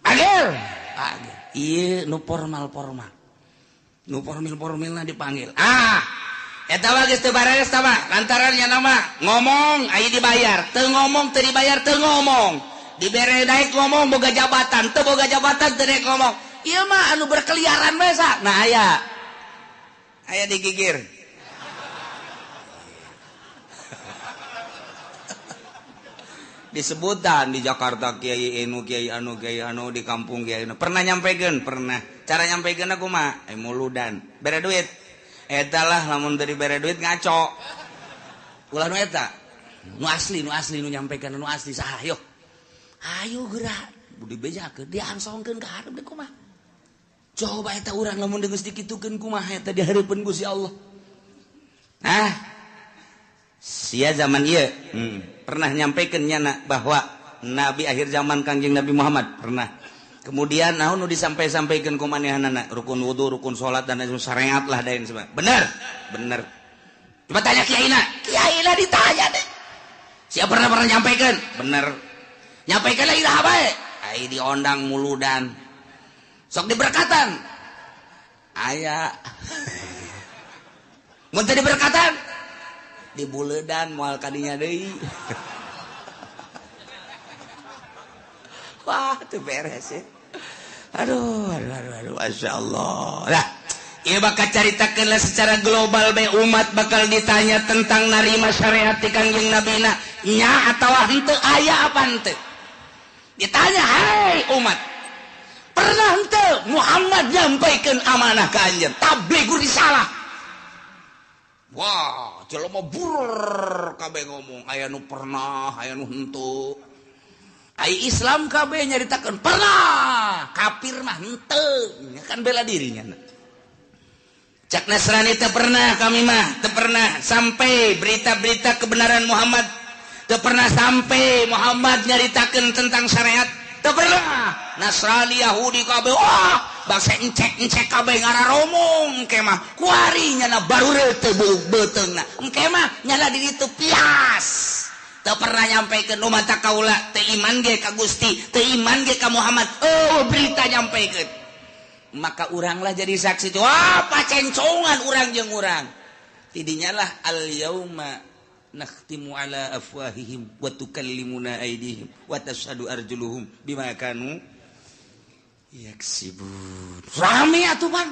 Panggil. Panggil. Ieu nu formal-formal. Nu formil-formilna dipanggil. Ah, eta mah geus teu bareres tah mah. Lantaran nya nama ngomong aya dibayar, teu ngomong teu dibayar teu ngomong. Dibere naik ngomong boga jabatan, teu boga jabatan teu naik ngomong. Ieu mah anu berkeliaran bae sa. Nah aya. Aya digigir. Disebutan di Jakarta kiai anu kiai anu kiai anu di kampung kiai anu. Pernah nyampaikan? Pernah. Cara nyampaikan aku mah muludan. Bere duit. Eta lah lamun dari bere duit ngaco. Ulah nu eta. Nu asli nu nyampaikan nu asli saha yo. Ayo gerak. Budi bejakeun diangsongkeun ka hareup deui kumaha. Coba eta urang lamun geus dikitukeun kumaha eta di hareupeun Gusti Allah. Nah, sia zaman ieu pernah nyampaikan nyana bahwa nabi akhir zaman Kangjeng Nabi Muhammad pernah. Kemudian naon nu disampai-sampaikeun ku manehanana rukun wudu, rukun salat dan lain syariat lah dain sebagainya. Bener? Bener. Coba tanya kiaina. Kiaina ditanya deh. Siapa pernah nyampaikan? Bener. Nyampaikan lah iraha bae. Ai diondang muludan. Sok diberkatan. Aya. Mun teu diberkatan dibuledan moal kadinya deui. Wah, teu beres ya. Aduh, aduh, aduh, aduh, masyaallah. Lah, Ieu bakal caritakeun secara global bae umat bakal ditanya tentang narima syariat ti Kangjeng Nabina nya atawa henteu aya apa henteu. Ditanya, "Hai umat, pernah henteu Muhammad nyampaikeun amanah ka anjeun tablighur risalah?" Wah, jelema burr kabeh ngomong, aya nu pernah, aya nu henteu. Ai Islam kabeh nyaritakeun pernah, kafir mah henteu, kan bela dirinya. Cak Nasrani teu pernah, kami mah teu pernah sampai berita-berita kebenaran Muhammad, teu pernah sampai Muhammad nyaritakeun tentang syariat, teu pernah. Nasrani Yahudi kabeh, wah, bangsa encek-encek kabeh ngararomong engke mah kuari nyana baru teu beuteungna engke mah nyana di ditu pias. Teu pernah nyampaikeun nu mata kaula teu iman ge ka Gusti, teu iman ge ka Muhammad. Oh, berita nyampaikeun. Maka uranglah jadi saksi tuh. Wah, pacencongan urang jeung urang. Tidinya lah al yauma nakhtimu ala afwahihim wa tukallimuna aydihim wa tashhadu arjuluhum bima kanu yaksibun. Rame atuh pan.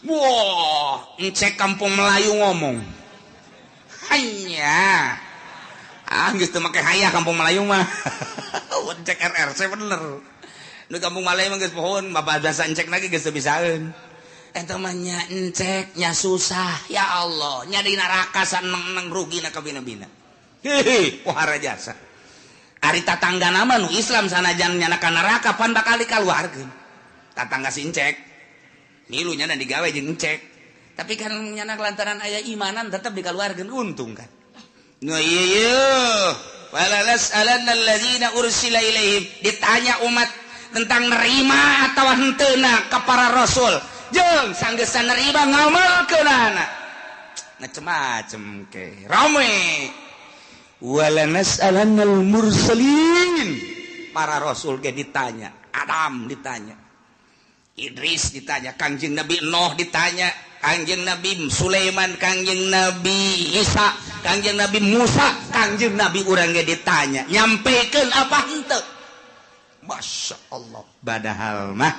Wah, encek kampung Melayu ngomong. Hanya. Ah, geus teu make hayah kampung Melayu mah. Encek RRC bener. Nu kampung Melayu mah geus pohon, bapak bahasa encek lagi geus teu bisaeun. Eta mah nya encek nya susah, ya Allah, nya di neraka saneng-neng rugi na kabina-bina. Hehe, pohara jasa. Ari tatangga nama nu Islam sanajan nyana ka neraka pan bakal dikaluarkeun. Tatangga si encek. Milu nyana digawe jeung encek. Tapi kan nyana lantaran aya imanan tetep dikaluarkeun, untung kan. Nu ieu ieu, wala nas'alanna alladzina ursila ilaihim, ditanya umat tentang nerima atawa henteuna ka para rasul. Jeung sanggeusna nerima ngamalkeunana. Macem-macem ke. Rame. Wala nas'alannal mursalin. Para rasul ge ditanya, Adam ditanya, Idris ditanya, Kangjeng Nabi Nuh ditanya, Kangjeng Nabi Sulaiman, Kangjeng Nabi Isa, Kangjeng Nabi Musa, Kangjeng Nabi urang ge ditanya, nyampekeun apa henteu? Masya Allah. Padahal mah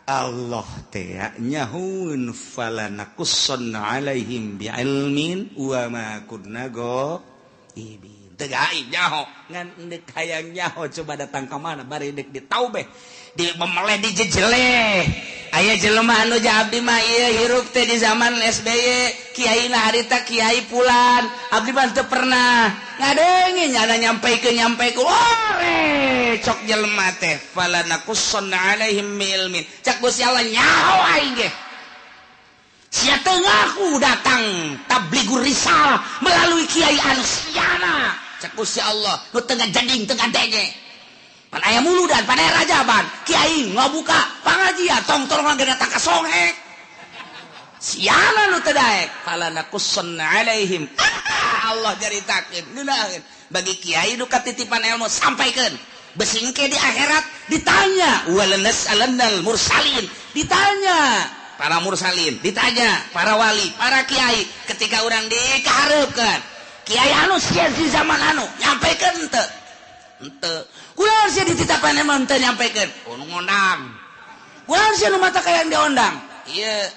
Allah teh nyahueun falanakussanna alaihim bi'ilmin wa ma kunna ghaibin. Teu gaib nyaho, ngan deuk hayang nyaho coba datang ka mana bari deuk ditaubeh, di memeleh dijejeleh. Aya jelema anu abdi mah ieu hirup teh di zaman SBY, kiai na harita kiai pulan, abdi mah teu pernah ngadenge nyana nyampaikeun nyampaikeun. Ore cok jelema teh falanakussanna alaihim bi'ilmin. Cak Gusti Allah nyaho aing ge. Sia teu ngaku datang tablighur risalah melalui kiai anu siana. Cak Gusti Allah nu teu ngajading teu ngadenge. Pan aya muludan, pan aya rajaban, kiai ngabuka pangajian tong-tolongan ge datang ka songhek. Siana nu teu daek falanakussanna alaihim. Allah caritakeun ngeunaheun bagi kiai nu katitipan ilmu sampaikeun. Besingke di akhirat ditanya walanas'alannal mursalin, ditanya para mursalin, ditanya para wali, para kiai ketika urang dikahareupeun. Kiai anu sia di zaman anu nyampaikeun henteu? Henteu. Kunaon sia dititapan emang henteu nyampaikeun? Oh, nu ngondang. Kunaon sia nu mata kayang diondang? Ieu.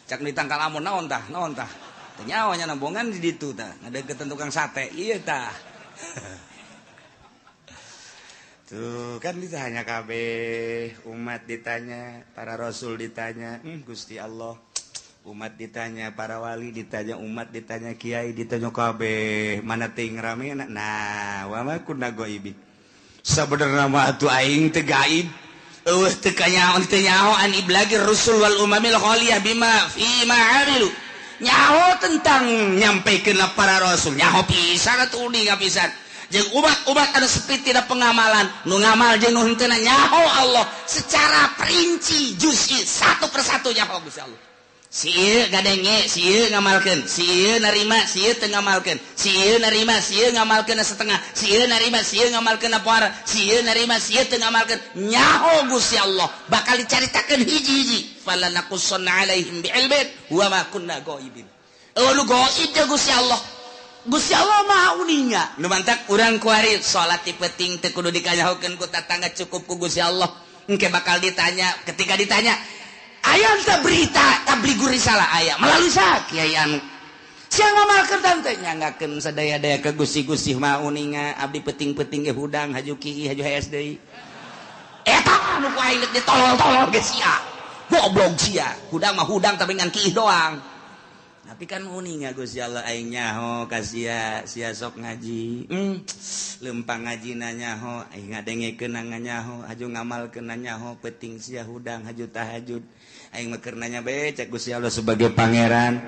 Cak ditangkal amun naon tah? Naon tah? Teu nyaho nya nambongan di ditu tah, ngadeukeutan tukang sate. Ieu tah. Tuh kan ditanya kabeh, umat ditanya, para rasul ditanya, Gusti Allah. Umat ditanya, para wali ditanya, umat ditanya, kiai ditanya kabeh, mana ting rame nah, wa ma kunna ghaibin. Sabenerna mah atuh aing teu gaib. Eueuh teu kanyaho teu nyaho an iblagir rusul wal umamil khaliyah bima fi ma amilu. Nyaho tentang nyampaikeun para rasul, nyaho pisan atuh uninga pisan. Jeung umat-umat anu sepi tidak pengamalan, nu ngamal jeung nu henteu nyaho Allah secara perinci juz'i satu persatu nyaho Gusti Allah. Si ieu ngadenge, si ieu ngamalkeun, si ieu narima, si ieu teu ngamalkeun, si ieu narima, si ieu ngamalkeun setengah, si ieu narima, si ieu ngamalkeun poara, si ieu narima, si ieu teu ngamalkeun. Nyaho Gusti Allah bakal dicaritakeun hiji-hiji. Falanakussanna alaihim bi'ilmin wa ma kunna ghaibin. Eueuh nu gaib jeung Gusti Allah. Gusti Allah maha uninga. Nu mantak urang kuari salat ti peuting teu kudu dikanyahokeun ku tatangga, cukup ku Gusti Allah. Engke bakal ditanya, ketika ditanya Aya teh berita tablighur risalah aya melalui sa kiai anu. Sia ngamalkeun teh nyanggakeun sadaya-daya ke gusi-gusi mah uninga abdi peting-peting ge hudang haju kieu haju HS deui. Eta anu ku aing geus ditolol-tolol ge sia. Goblok sia. Hudang mah hudang tapi ngan kieu doang. Tapi kan uninga Gusti Allah aing nyaho ka sia, sia sok ngaji. Lempang ngajina nyaho, aing ngadengekeun nyaho, haju ngamalkeun nyaho, peting sia hudang haju tahajud. Aing mah keur nanya bae cek Gusti Allah sebagai pangeran.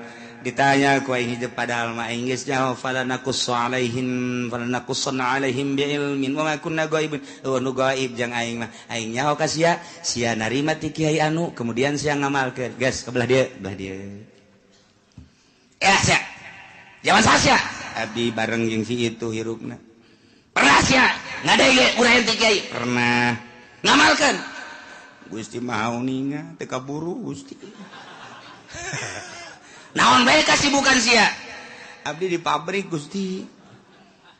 Ditanya ku aing hijab padahal mah aing geus nyaho fala naqussu alaihim fala naqussanna alaihim bi ilmin wa ma kunna ghaibin. Oh nu gaib jang aing mah. Aing nyaho ka sia, sia narima ti kiai anu kemudian sia ngamalkeun. Geus ke belah dieu, belah dieu. Ya sia. Zaman sia. Abdi bareng jeung si itu hirupna. Pernah sia ngadenge urang ti kiai? Pernah. Ngamalkeun. Gusti maha uninga teu kaburu Gusti. Naon bae kasibukan sia? Abdi di pabrik Gusti.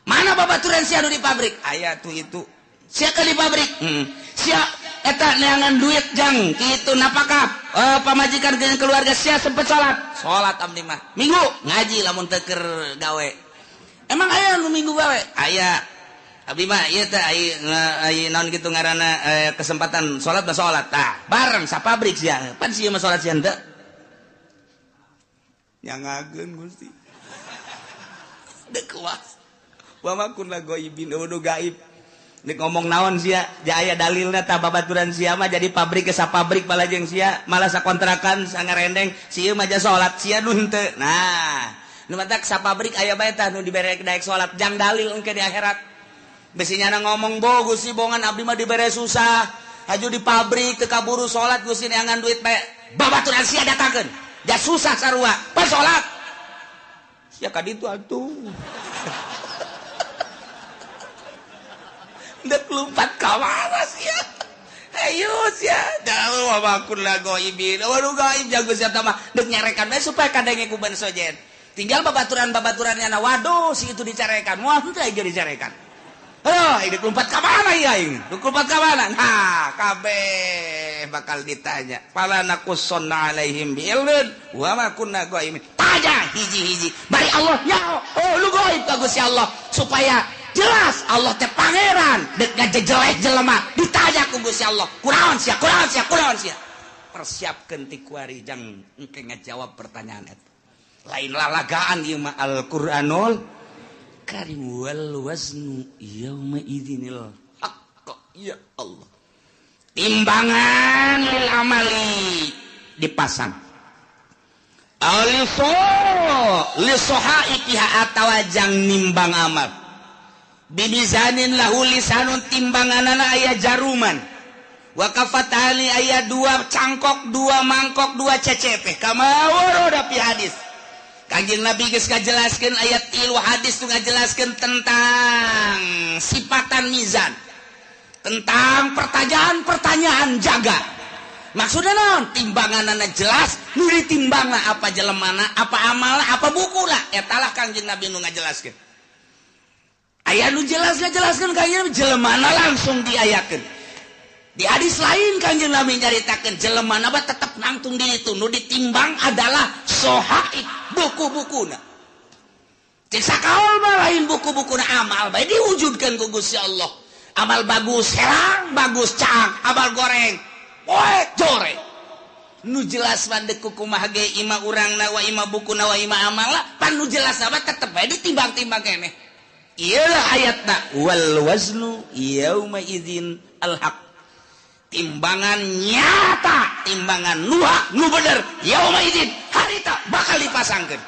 Mana babaturan sia nu di pabrik? Aya tuh itu. Sia ke di pabrik? Sia eta neangan duit jang kitu napakah? Pamajikan jeung keluarga sia sempet salat. Salat abdi mah. Minggu ngaji lamun teu keur gawe. Emang aya nu minggu gawe? Aya. Abdi mah ieu teh ai naon kitu ngaranna kesempatan salat mah salat. Tah, bareng sa pabrik sia. Pan sia mah salat sia henteu. Nyangageun Gusti. Dek kuas. Wa ma kunna ghaibin nu gaib. Nek ngomong naon sia, ja aya dalilna tah babaturan sia mah jadi pabrik ke sapabrik malah jeung sia, malah sakontrakan sangarendeng, si ieu mah ja salat sia nu henteu. Nah, nu matak sapabrik aya bae tah nu dibere daek salat jang dalil engke di akhirat. Besi nyana ngomong bo Gusti bongan abdi mah dibere susah, haju di pabrik teu kaburu salat Gusti neangan duit bae. Babaturan sia datangkeun. Ja susah sarua, pas salat. Sia ka ditu atuh. Dek lompat ka mana sia? Hayu sia. Dalu wa ma kunna ghaibin. Waduh gaib jago sia mah dek nyarekan bae supaya kadenge ku ban sojen. Tinggal babaturan-babaturannya na waduh si itu dicarekan. Wah henteu aing dicarekan. Aduh, aing dek lompat ka mana ieu aing? Dek lompat ka mana? Nah, kabeh bakal ditanya. Fala naqussanna alaihim bi'ilmin wa ma kunna ghaibin. Tanya hiji-hiji. Bari Allah nyaho. Oh, lu gaib ka Gusti Allah supaya jelas Allah teh pangeran dek ngajejelek jelema ditanya ku Gusti Allah kunaon sia kunaon sia kunaon sia persiapkeun ti kuari jang engke ngajawab pertanyaan eta lain lalagaan ieu mah Al-Qur'anul Karim wal waznu yauma idzinil haqq. Ya Allah, timbangan lil amali dipasang aliso li sohaiha atawa jang nimbang amal bibizanin lahu lisanun timbanganana aya jaruman wa kafatani aya dua cangkok dua mangkok dua cecepe kama warada fi hadis. Kanjeng Nabi geus ngajelaskeun ayat 3 hadis tu ngajelaskeun tentang sifatan mizan, tentang pertanyaan-pertanyaan jaga. Maksudna naon? Timbanganana jelas, nu ditimbangna apa jelemana, apa amalna, apa bukuna, eta lah Kanjeng Nabi nu ngajelaskeun. Aya nu jelas ngajelaskeun kanjeng jelemana langsung diayakeun. Di hadis lain kanjeng Nabi nyaritakeun jelemana mah tetep nangtung di itu, nu ditimbang adalah sohaib buku-bukuna. Cek sakaol mah lain buku-bukuna amal bae diwujudkeun ku Gusti Allah. Amal bagus herang, bagus caang, amal goreng poek joreng. Nu jelas mah deuk kumaha ge ima urangna wa ima bukuna wa ima amalna, pan nu jelas mah tetep bae ditimbang-timbang keneh. Iyalah ayatna wal waznu yauma idzin al haq. Timbangan nyata, timbangan nu hak nu bener yauma idzin harita bakal dipasangkeun.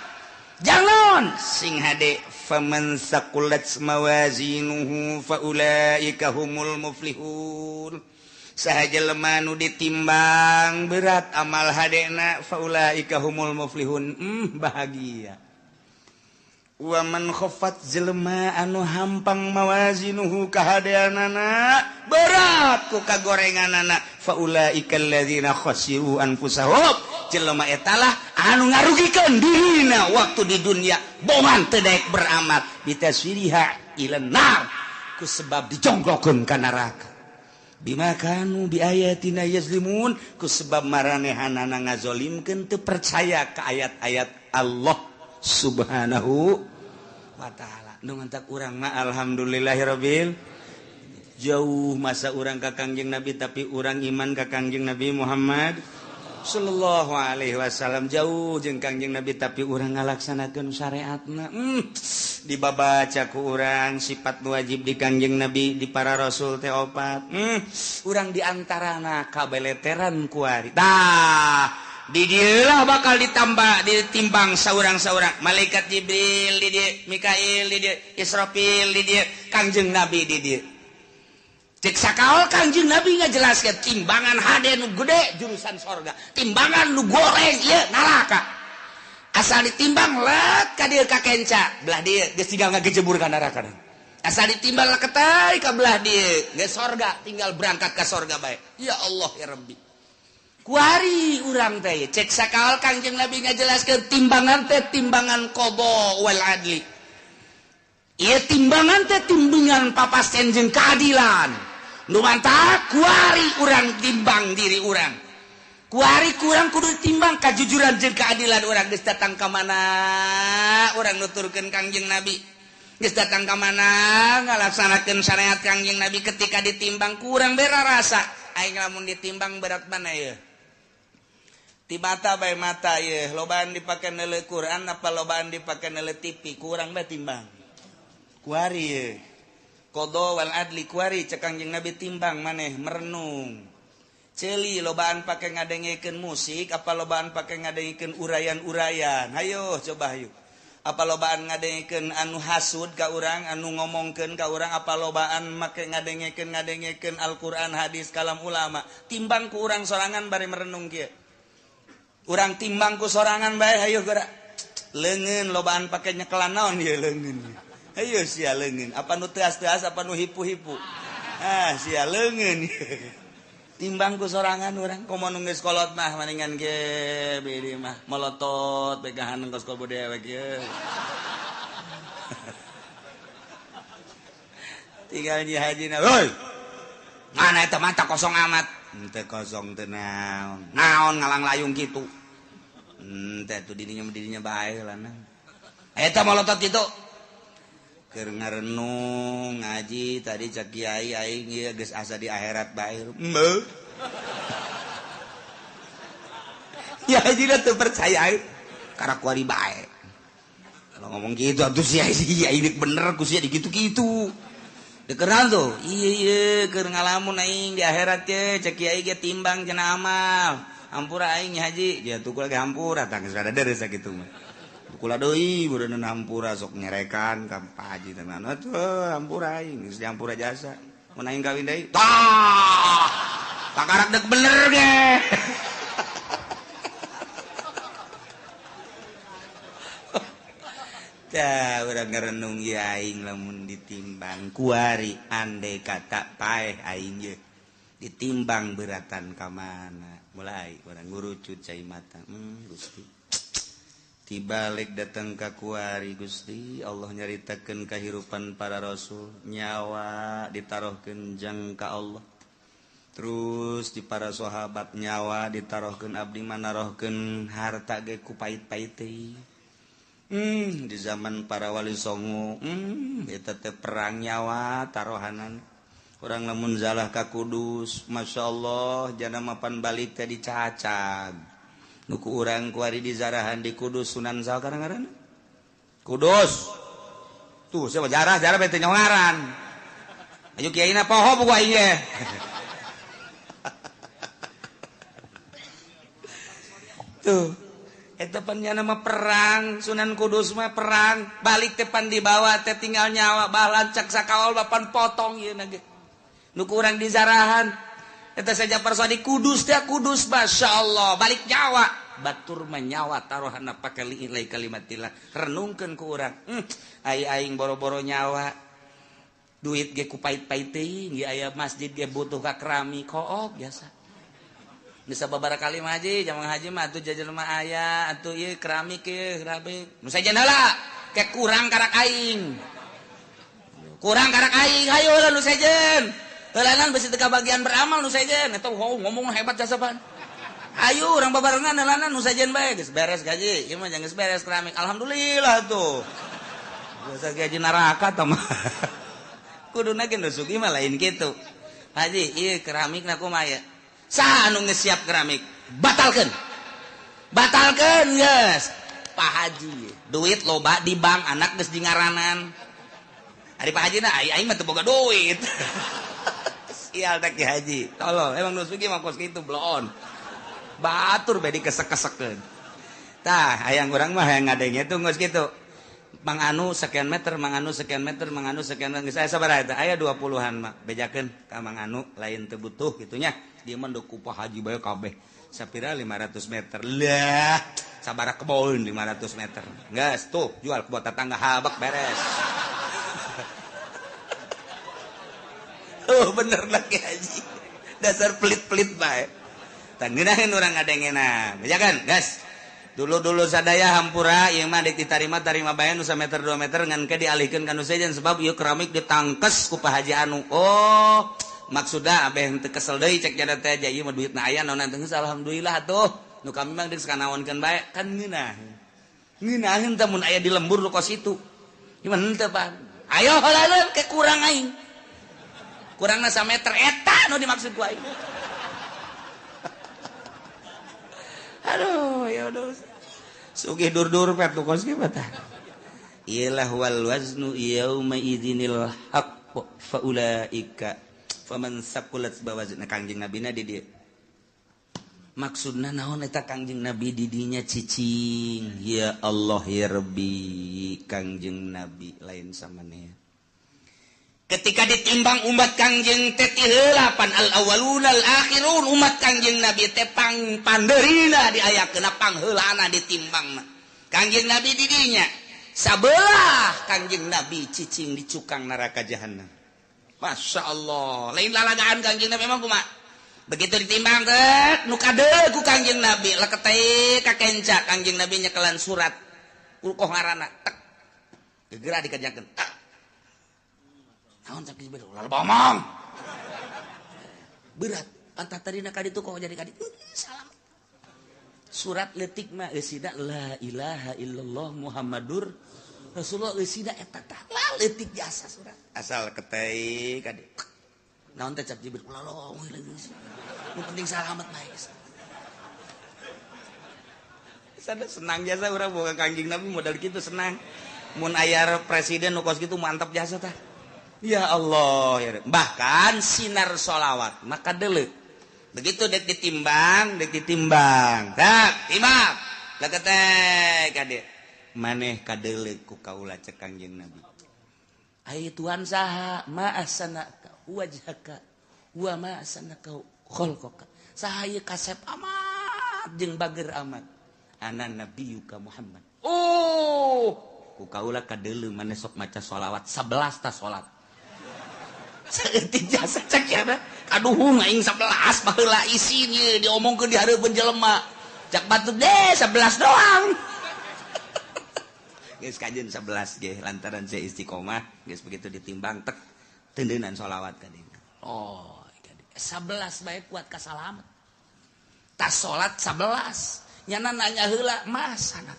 Jangan sing hade faman saqulat mawazinuhu faulaika humul muflihun. Saha jelema nu ditimbang berat amal hadena faulaika humul muflihun. Bahagia. Wa man khaffat jelema anu hampang mawazinuhu kahadeanana berat ku kagorenganana faulaika alladzina khasiru anfusahum. Jelema eta lah anu ngarugikeun dirina waktu di dunia bongan teu daek beramal bitaswiriha ila nar ku sebab dijongklokeun ka neraka. Bima kanu bi ayatina yazlimun ku sebab maranehanana ngazolimkeun teu percaya ka ayat-ayat Allah Subhanahu wa ta'ala. Nu mantak urang mah alhamdulillahirabbil jauh masa urang ka Kangjeng Nabi tapi urang iman ka Kangjeng Nabi Muhammad sallallahu alaihi wasallam jauh jeung Kangjeng Nabi tapi urang ngalaksanakeun syariatna. Dibabaca ku urang sifat wajib di Kangjeng Nabi di para rasul teh opat. Urang di antarana kabeleteran kuari. Tah, di dieu lah bakal ditambah ditimbang saurang-saurang. Malaikat Jibril di dieu, Mikail di dieu, Israfil di dieu, Kangjeng Nabi di dieu. Cek sakaol Kangjeng Nabi ngajelaskeun timbangan hade nu gede jurusan sorga, timbangan nu goreng ieu neraka. Asal ditimbang let ka dieu ka kenca, belah dieu geus tinggal ngagejebur ka neraka. Asal ditimbang leketai ka belah dieu geus sorga, tinggal berangkat ka sorga bae. Ya Allah ya Rabbi. Kuari urang teh cek sakaol Kangjeng Nabi ngajelaskeun timbangan teh timbangan qada wal adli. Ieu timbangan teh timbangan papasten jeung keadilan. Nu mantap kuari urang timbang diri urang. Kuari kurang kudu timbang kajujuran jeung keadilan urang geus datang ka mana urang nuturkeun Kangjeng Nabi. Geus datang ka mana ngalaksanakeun syariat Kangjeng Nabi ketika ditimbang kurang bera rasa. Aing lamun ditimbang berat mana ieu? Ti mata bae mata ieu, lobaan dipake neuleuh Quran apa lobaan dipake neuleuh TV, kurang bae timbang. Kuari ieu. Qada wal adli kuari cek Kangjeng Nabi timbang maneh merenung. Ceuli lobaan pake ngadengekeun musik apa lobaan pake ngadengekeun urayan-urayan. Hayo coba hayu. Apa lobaan ngadengekeun anu hasud ka urang, anu ngomongkeun ka urang, apa lobaan make ngadengekeun Al-Qur'an, hadis, kalam ulama. Timbang ku urang sorangan bari merenung kieu. Urang timbang ku sorangan bae hayu geura. Leungeun lobaan pake nyekelan naon ieu leungeun. Hayu sia leungeun, apa nu teas-teas apa nu hipu-hipu. Ah sia leungeun. Timbang ku sorangan urang komo nu geus kolot mah maningan ge beureum mah molotot begahan geus kobo dewek ye. Tinggal nyi hajina, "Woi. Mana eta mata kosong amat?" Henteu kosong teh naon. Naon ngalang layung kitu. Henteu atuh dirinya bae lah nah. Eta molotot kitu. Keur ngarenung ngaji tadi cak kiai aing ieu geus asa di akhirat bae. Heuh. Ya haji teu percaya aing karena kuari bae. Kalau ngomong gitu atuh sia ini bener ku sia digitu-gitu. Dikeran tuh. Iya iya keur ngalamun aing di akhirat ye cak kiai ge timbang cenah amal. Hampura aing haji, dia tuh lagi hampura tah geus rada deres sakitu mah. Kula deui beureun hampura sok nyerekan ka Pak Haji teh atuh hampura aing geus dihampura jasa mun aing kawin deui tah takarak deuk bener ge. Tah urang ngarenung ieu aing lamun ditimbang kuari andai kata paeh aing ye ditimbang beratan ka mana mulai urang ngurucut cai mata Gusti tibalik datang ka kuari Gusti Allah nyaritakeun kahirupan para rasul nyawa ditaruhkeun jang ka Allah terus di para sahabat nyawa ditaruhkeun abdi manarohkeun harta ge ku pait-pait teh. Di zaman para wali songo eta teh perang nyawa taruhanan urang lamun zalah ka Kudus masyaallah jana mapan balik teh dicacag nuku urang kuari di zarahan di Kudus Sunan Sal kadang-kadang Kudus tuh siapa jarah jarah bete nyongaran ayo kiai na poho buku aing ge. Tuh eta pan nya nama perang Sunan Kudus mah perang balik teh pan dibawa teh tinggal nyawa balancak sakaol bapan potong ieu na ge nuku urang di zarahan eta saja persadi Kudus teh Kudus masyaallah balik nyawa batur menyawa taruhana pake liilai kalimatillah renungkeun ku urang ai aing boro-boro nyawa duit ge ku pait-pait teuing ge aya masjid ge butuh ka keramik kook biasa bisa babara kali mah haji jamang haji mah atuh jajan mah aya atuh ieu keramik ieu keramik nu sajen heula ke kurang karak aing hayu lah nu sejen. Heulanan besi teu kabagian beramal nu sejen eta ngomong hebat jasa pan. Ayo urang babarengan heulanan nu sejen bae geus beres gaji. Ieu mah geus beres keramik. Alhamdulillah tuh. Biasa gaji neraka tah mah. Kuduna ge nu sugih mah lain kitu. Haji, ieu keramikna kumaha ya? Saha anu geus siap keramik? Batalkeun. Batalkeun geus. Pak Haji, duit loba di bank anak geus dingaranan. Ari Pak Haji na aing mah teu boga duit. Sial teh Ki Haji. Tolol, emang nu sugih mah kos kitu bloon. Batur bae dikesek-kesekeun. Tah, hayang urang mah hayang ngadenge tuh geus kitu. Mang Anu sekian meter, Mang Anu sekian meter, Mang Anu sekian meter. Geus aya sabaraha eta? Aya 20-an mah. Bejakeun ka Mang Anu lain teu butuh kitu nya. Dia mah ku Pak Haji bae kabeh. Sapira 500 meter. Lah, sabaraha kebon 500 meter. Geus tuh jual ke tetangga habak beres. Oh bener lah Ki Haji. Dasar pelit-pelit bae. Tah ngeunaheun urang ngadengena. Bejakeun, geus. Dulu-dulu sadaya hampura ieu mah deuk ditarima tarima bae nu sameter 2 meter ngan ke dialihkeun ka nu sejen sebab ieu keramik ditangkes ku Pak Haji anu. Oh, maksudna abeh teu kesel deui cek jada teh aja ieu mah duitna aya naon teh geus alhamdulillah atuh. Nu kami mah geus kanaonkeun bae kan ngeunah. Ngeunaheun teh mun aya di lembur nu kos itu. Ieu mah henteu Pak. Ayo heulaeun ke kurang aing. Kurangna sameter eta nu dimaksud ku aing. Aduh, ya udah. Sugih dur-dur pet kos kieu tah. Iyalah wal waznu yauma idzinil haqq fa ulaika faman saqulat bawazna Kangjeng Nabina di dieu. Maksudna naon eta Kangjeng Nabi di dinya cicing. Ya Allah ya Rabbi, Kangjeng Nabi lain samanea. Ketika ditimbang umat Kangjeng teh ti heula pan al awwalun al akhirun umat Kangjeng Nabi teh pang pandeurina diayakeun pangheulana ditimbangna. Kangjeng Nabi di dinya sabelah Kangjeng Nabi cicing di cukang neraka jahanam. Masya Allah, lain lalagaan Kangjeng Nabi emang kumaha? Begitu ditimbang teh nu kadeul ku Kangjeng Nabi leketeh ka kenca Kangjeng Nabi nyekelan surat ukoh ngaranna tek gegera dikerjakeun. Naon cak Jibril ulah bomong. Berat, pantat tadina ka ditu kok jadi ka ditu. Salam. Surat leutik mah eusina la ilaha illallah Muhammadur Rasulullah eusina eta tah la leutik jasa surat. Asal ketei ka ditu. Naon teh cak Jibril ulah lomong lagi. Nu penting salamet bae. Sada senang jasa urang boga Kangjeng Nabi modal kitu senang. Mun aya presiden nu kos kitu mantap jasa tah. Ya Allah, ya. Bahkan sinar sholawat maka deuleu. Begitu dek ditimbang, tak timbang. Leketek kade. Maneh kadeuleu ku kaula cek Kangjeng Nabi. Ai Tuhan saha ma ahsanaka wajhaka wa ma ahsanaka khalqaka. Saha ieu kasep amat jeung bager amat. Ana nabiyuka Muhammad. Oh, ku kaula kadeuleu maneh sok maca sholawat 11 ta salat. Saeutik jasa cek ya kaduhung aing 11 baheula isin ieu diomongkeun di hareupeun jelema. Cak batu deh 11 doang. Geus kajeun 11 ge lantaran saya istiqomah geus begitu ditimbang tek tendeunan sholawat ka dieu. Oh, 11 bae kuat ka salamet. Tas salat 11 nyana nanya heula mas anak.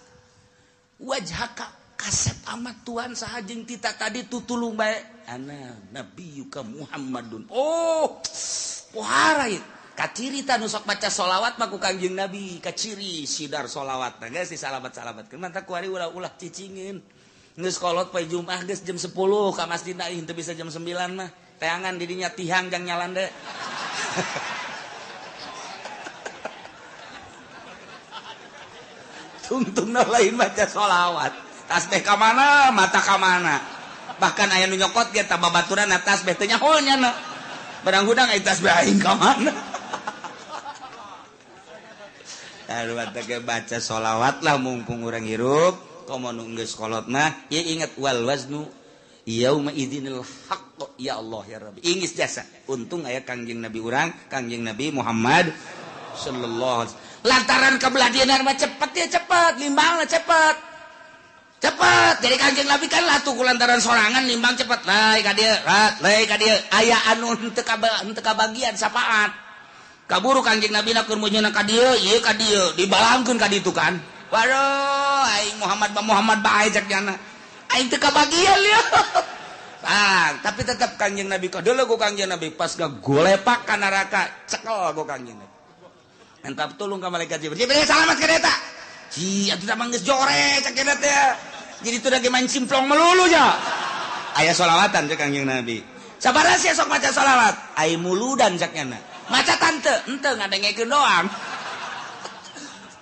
Wajhaka kasep amat Tuhan saha jeung tita tadi tutulung bae. Ana nabiyuka Muhammadun. Oh, pohara ieu. Kaciri ta nu sok maca sholawat mah ku Kangjeng Nabi, kaciri sidar sholawat. Nah geus disalamat-salamatkeun. Mantap kuari ulah-ulah cicingeun. Geus kolot poe Jumat geus jam 10 ka masjid aing teu bisa jam 9 mah. Teangan di dinya tihang jang nyalande. Tungtungna lain maca sholawat. Tasbih ka mana, mata ka mana. Bahkan aya nu nyokot ge ta babaturan tasbih teh nyaho nya. Barang hudang aya tasbih aing ka mana. Aduh teh baca sholawat lah mumpung urang hirup, komo nu geus kolot mah ieu inget wal waznu yauma idzinil haqq ya Allah ya Rabbi. Ingis jasa. Untung aya Kangjeng Nabi urang, Kangjeng Nabi Muhammad sallallahu alaihi wasallam. Lantaran kabelah dieuna mah cepet ya cepet, limbangna cepet. Cepet jadi Kanjeng Nabi kan latuh kulantaran sorangan nimbang cepet lae ka dieu, lae ka dieu. Aya anu henteu kabagian sapaat. Kaburu Kanjeng Nabi na keur meunyeuna ka dieu, ieu ka dieu, dibalangkeun ka ditu kan. Waduh, aing Muhammad ba Muhammad bae cek jana. Aing teu kabagian ieu. Bang, tapi tetap Kanjeng Nabi kadeuleu ku Kanjeng Nabi pas gagolepak ka neraka, cekel ku Kanjeng Nabi. Entap tulung ka malaikat Jibril. Jibril salamat ka eta. Ji, atuh mah geus jore cek eta teh. Jadi itu lagi main simplong melulu nya. Aya sholawatan cek Kanjeng Nabi. Sabaraha sia sok maca sholawat? Ai muludan cek nya. Maca tante, henteu ngadengekeun doang.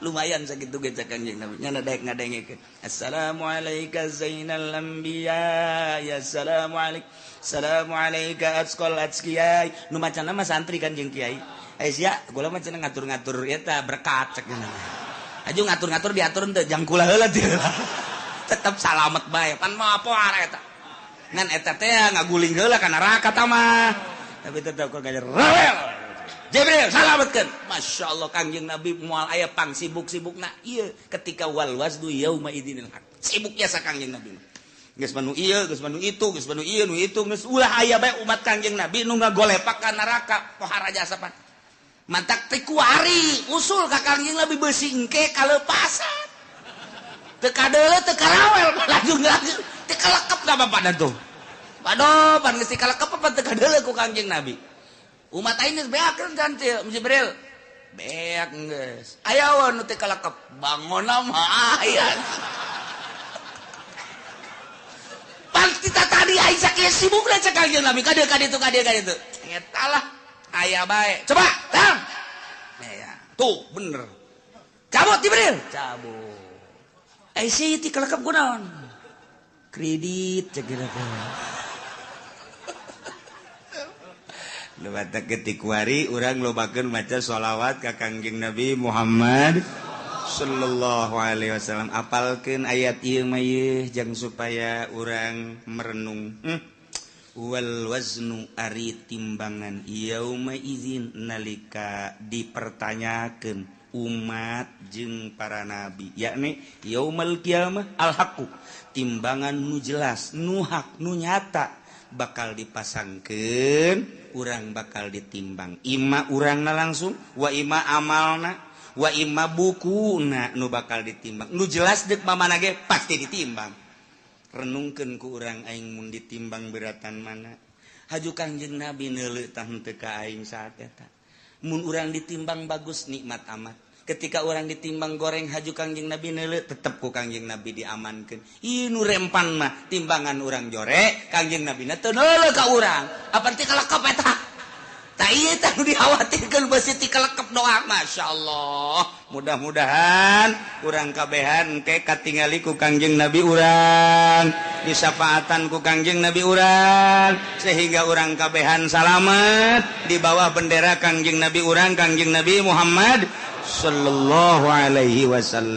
Lumayan sakitu ge cek Kanjeng Nabi. Nya daek ngadengekeun. Assalamualaika zainal anbiya, ya assalamualaik. Assalamualaika atqal atqiyai. Nu macana mah santri kan jeung kiai. Eh sia, gula mah cenah ngatur-ngatur eta berkat cek nya. Aju ngatur-ngatur diatur henteu jangkula heula teu. Tetep salamet bae. Pan mah apa eta. Ngan eta teh ngaguling heula ka neraka ta mah. Tapi tetep kok gajer rawel. Jibril salametkeun. Masya Allah Kangjeng Nabi moal aya pang sibuk-sibukna ieu ketika wal waznu yauma idzinil haq. Sibuk jasa Kangjeng Nabi. Geus manu ieu, geus manu itu, geus manu ieu, nu itu, geus ulah aya bae umat Kangjeng Nabi nu ngagolepak ka neraka pohara jasa pan. Mantak teh kuari usul ka Kangjeng Nabi beusi engke kalepasan. Teu kadeuleu teu karawel laju laju teu kalekep ka bapana tuh. Waduh, pan geus kalekep apa teu kadeuleu ku Kangjeng Nabi. Umat aing geus beakeun kan Jibril. Beak geus. Aya we nu teu kalekep, bangonna mah aya. Pan kita tadi aing sakieu sibukna cek Kangjeng Nabi ka dieu ka ditu ka dieu ka ditu. Eta lah aya bae. Coba, tang. Ya, tuh bener. Cabut Jibril, cabut. Eh sih ti kalekep kunaon? Kredit cek teh. Nu batak ketik wari urang lobakeun maca sholawat ka Kangjeng Nabi Muhammad sallallahu alaihi wasallam. Apalkeun ayat ieu mah ieu jang supaya urang merenung. Wal waznu ari timbangan yauma idzin nalika dipertanyakeun umat jeung para nabi, yakni yaumal qiyamah al haqqu, timbangan nu jelas, nu hak, nu nyata bakal dipasangkeun, urang bakal ditimbang. Ima urangna langsung, wa ima amalna, wa ima bukuna nu bakal ditimbang. Nu jelas deuk mamana ge pasti ditimbang. Renungkeun ku urang aing mun ditimbang beratan mana. Haju Kangjeng Nabi neuleuh tah henteu ka aing saat eta. Mun urang ditimbang bagus nikmat amat. Ketika orang ditimbang goreng haju Kangjeng Nabi neuleuh tetep ku Kangjeng Nabi diamankeun. Ieu nu rempan mah timbangan urang jore, Kangjeng Nabi na teu neuleuh ka urang. Apan ti kalekep eta? Tah ieu teh nu dikhawatirkeun beusi ti kalekep doa. Masyaallah. Mudah-mudahan urang kabehan engke katingali ku Kangjeng Nabi urang, disafaatan ku Kangjeng Nabi urang, sehingga urang kabehan salamet di bawah bendera Kangjeng Nabi urang, Kangjeng Nabi Muhammad sallallahu alaihi wasallam.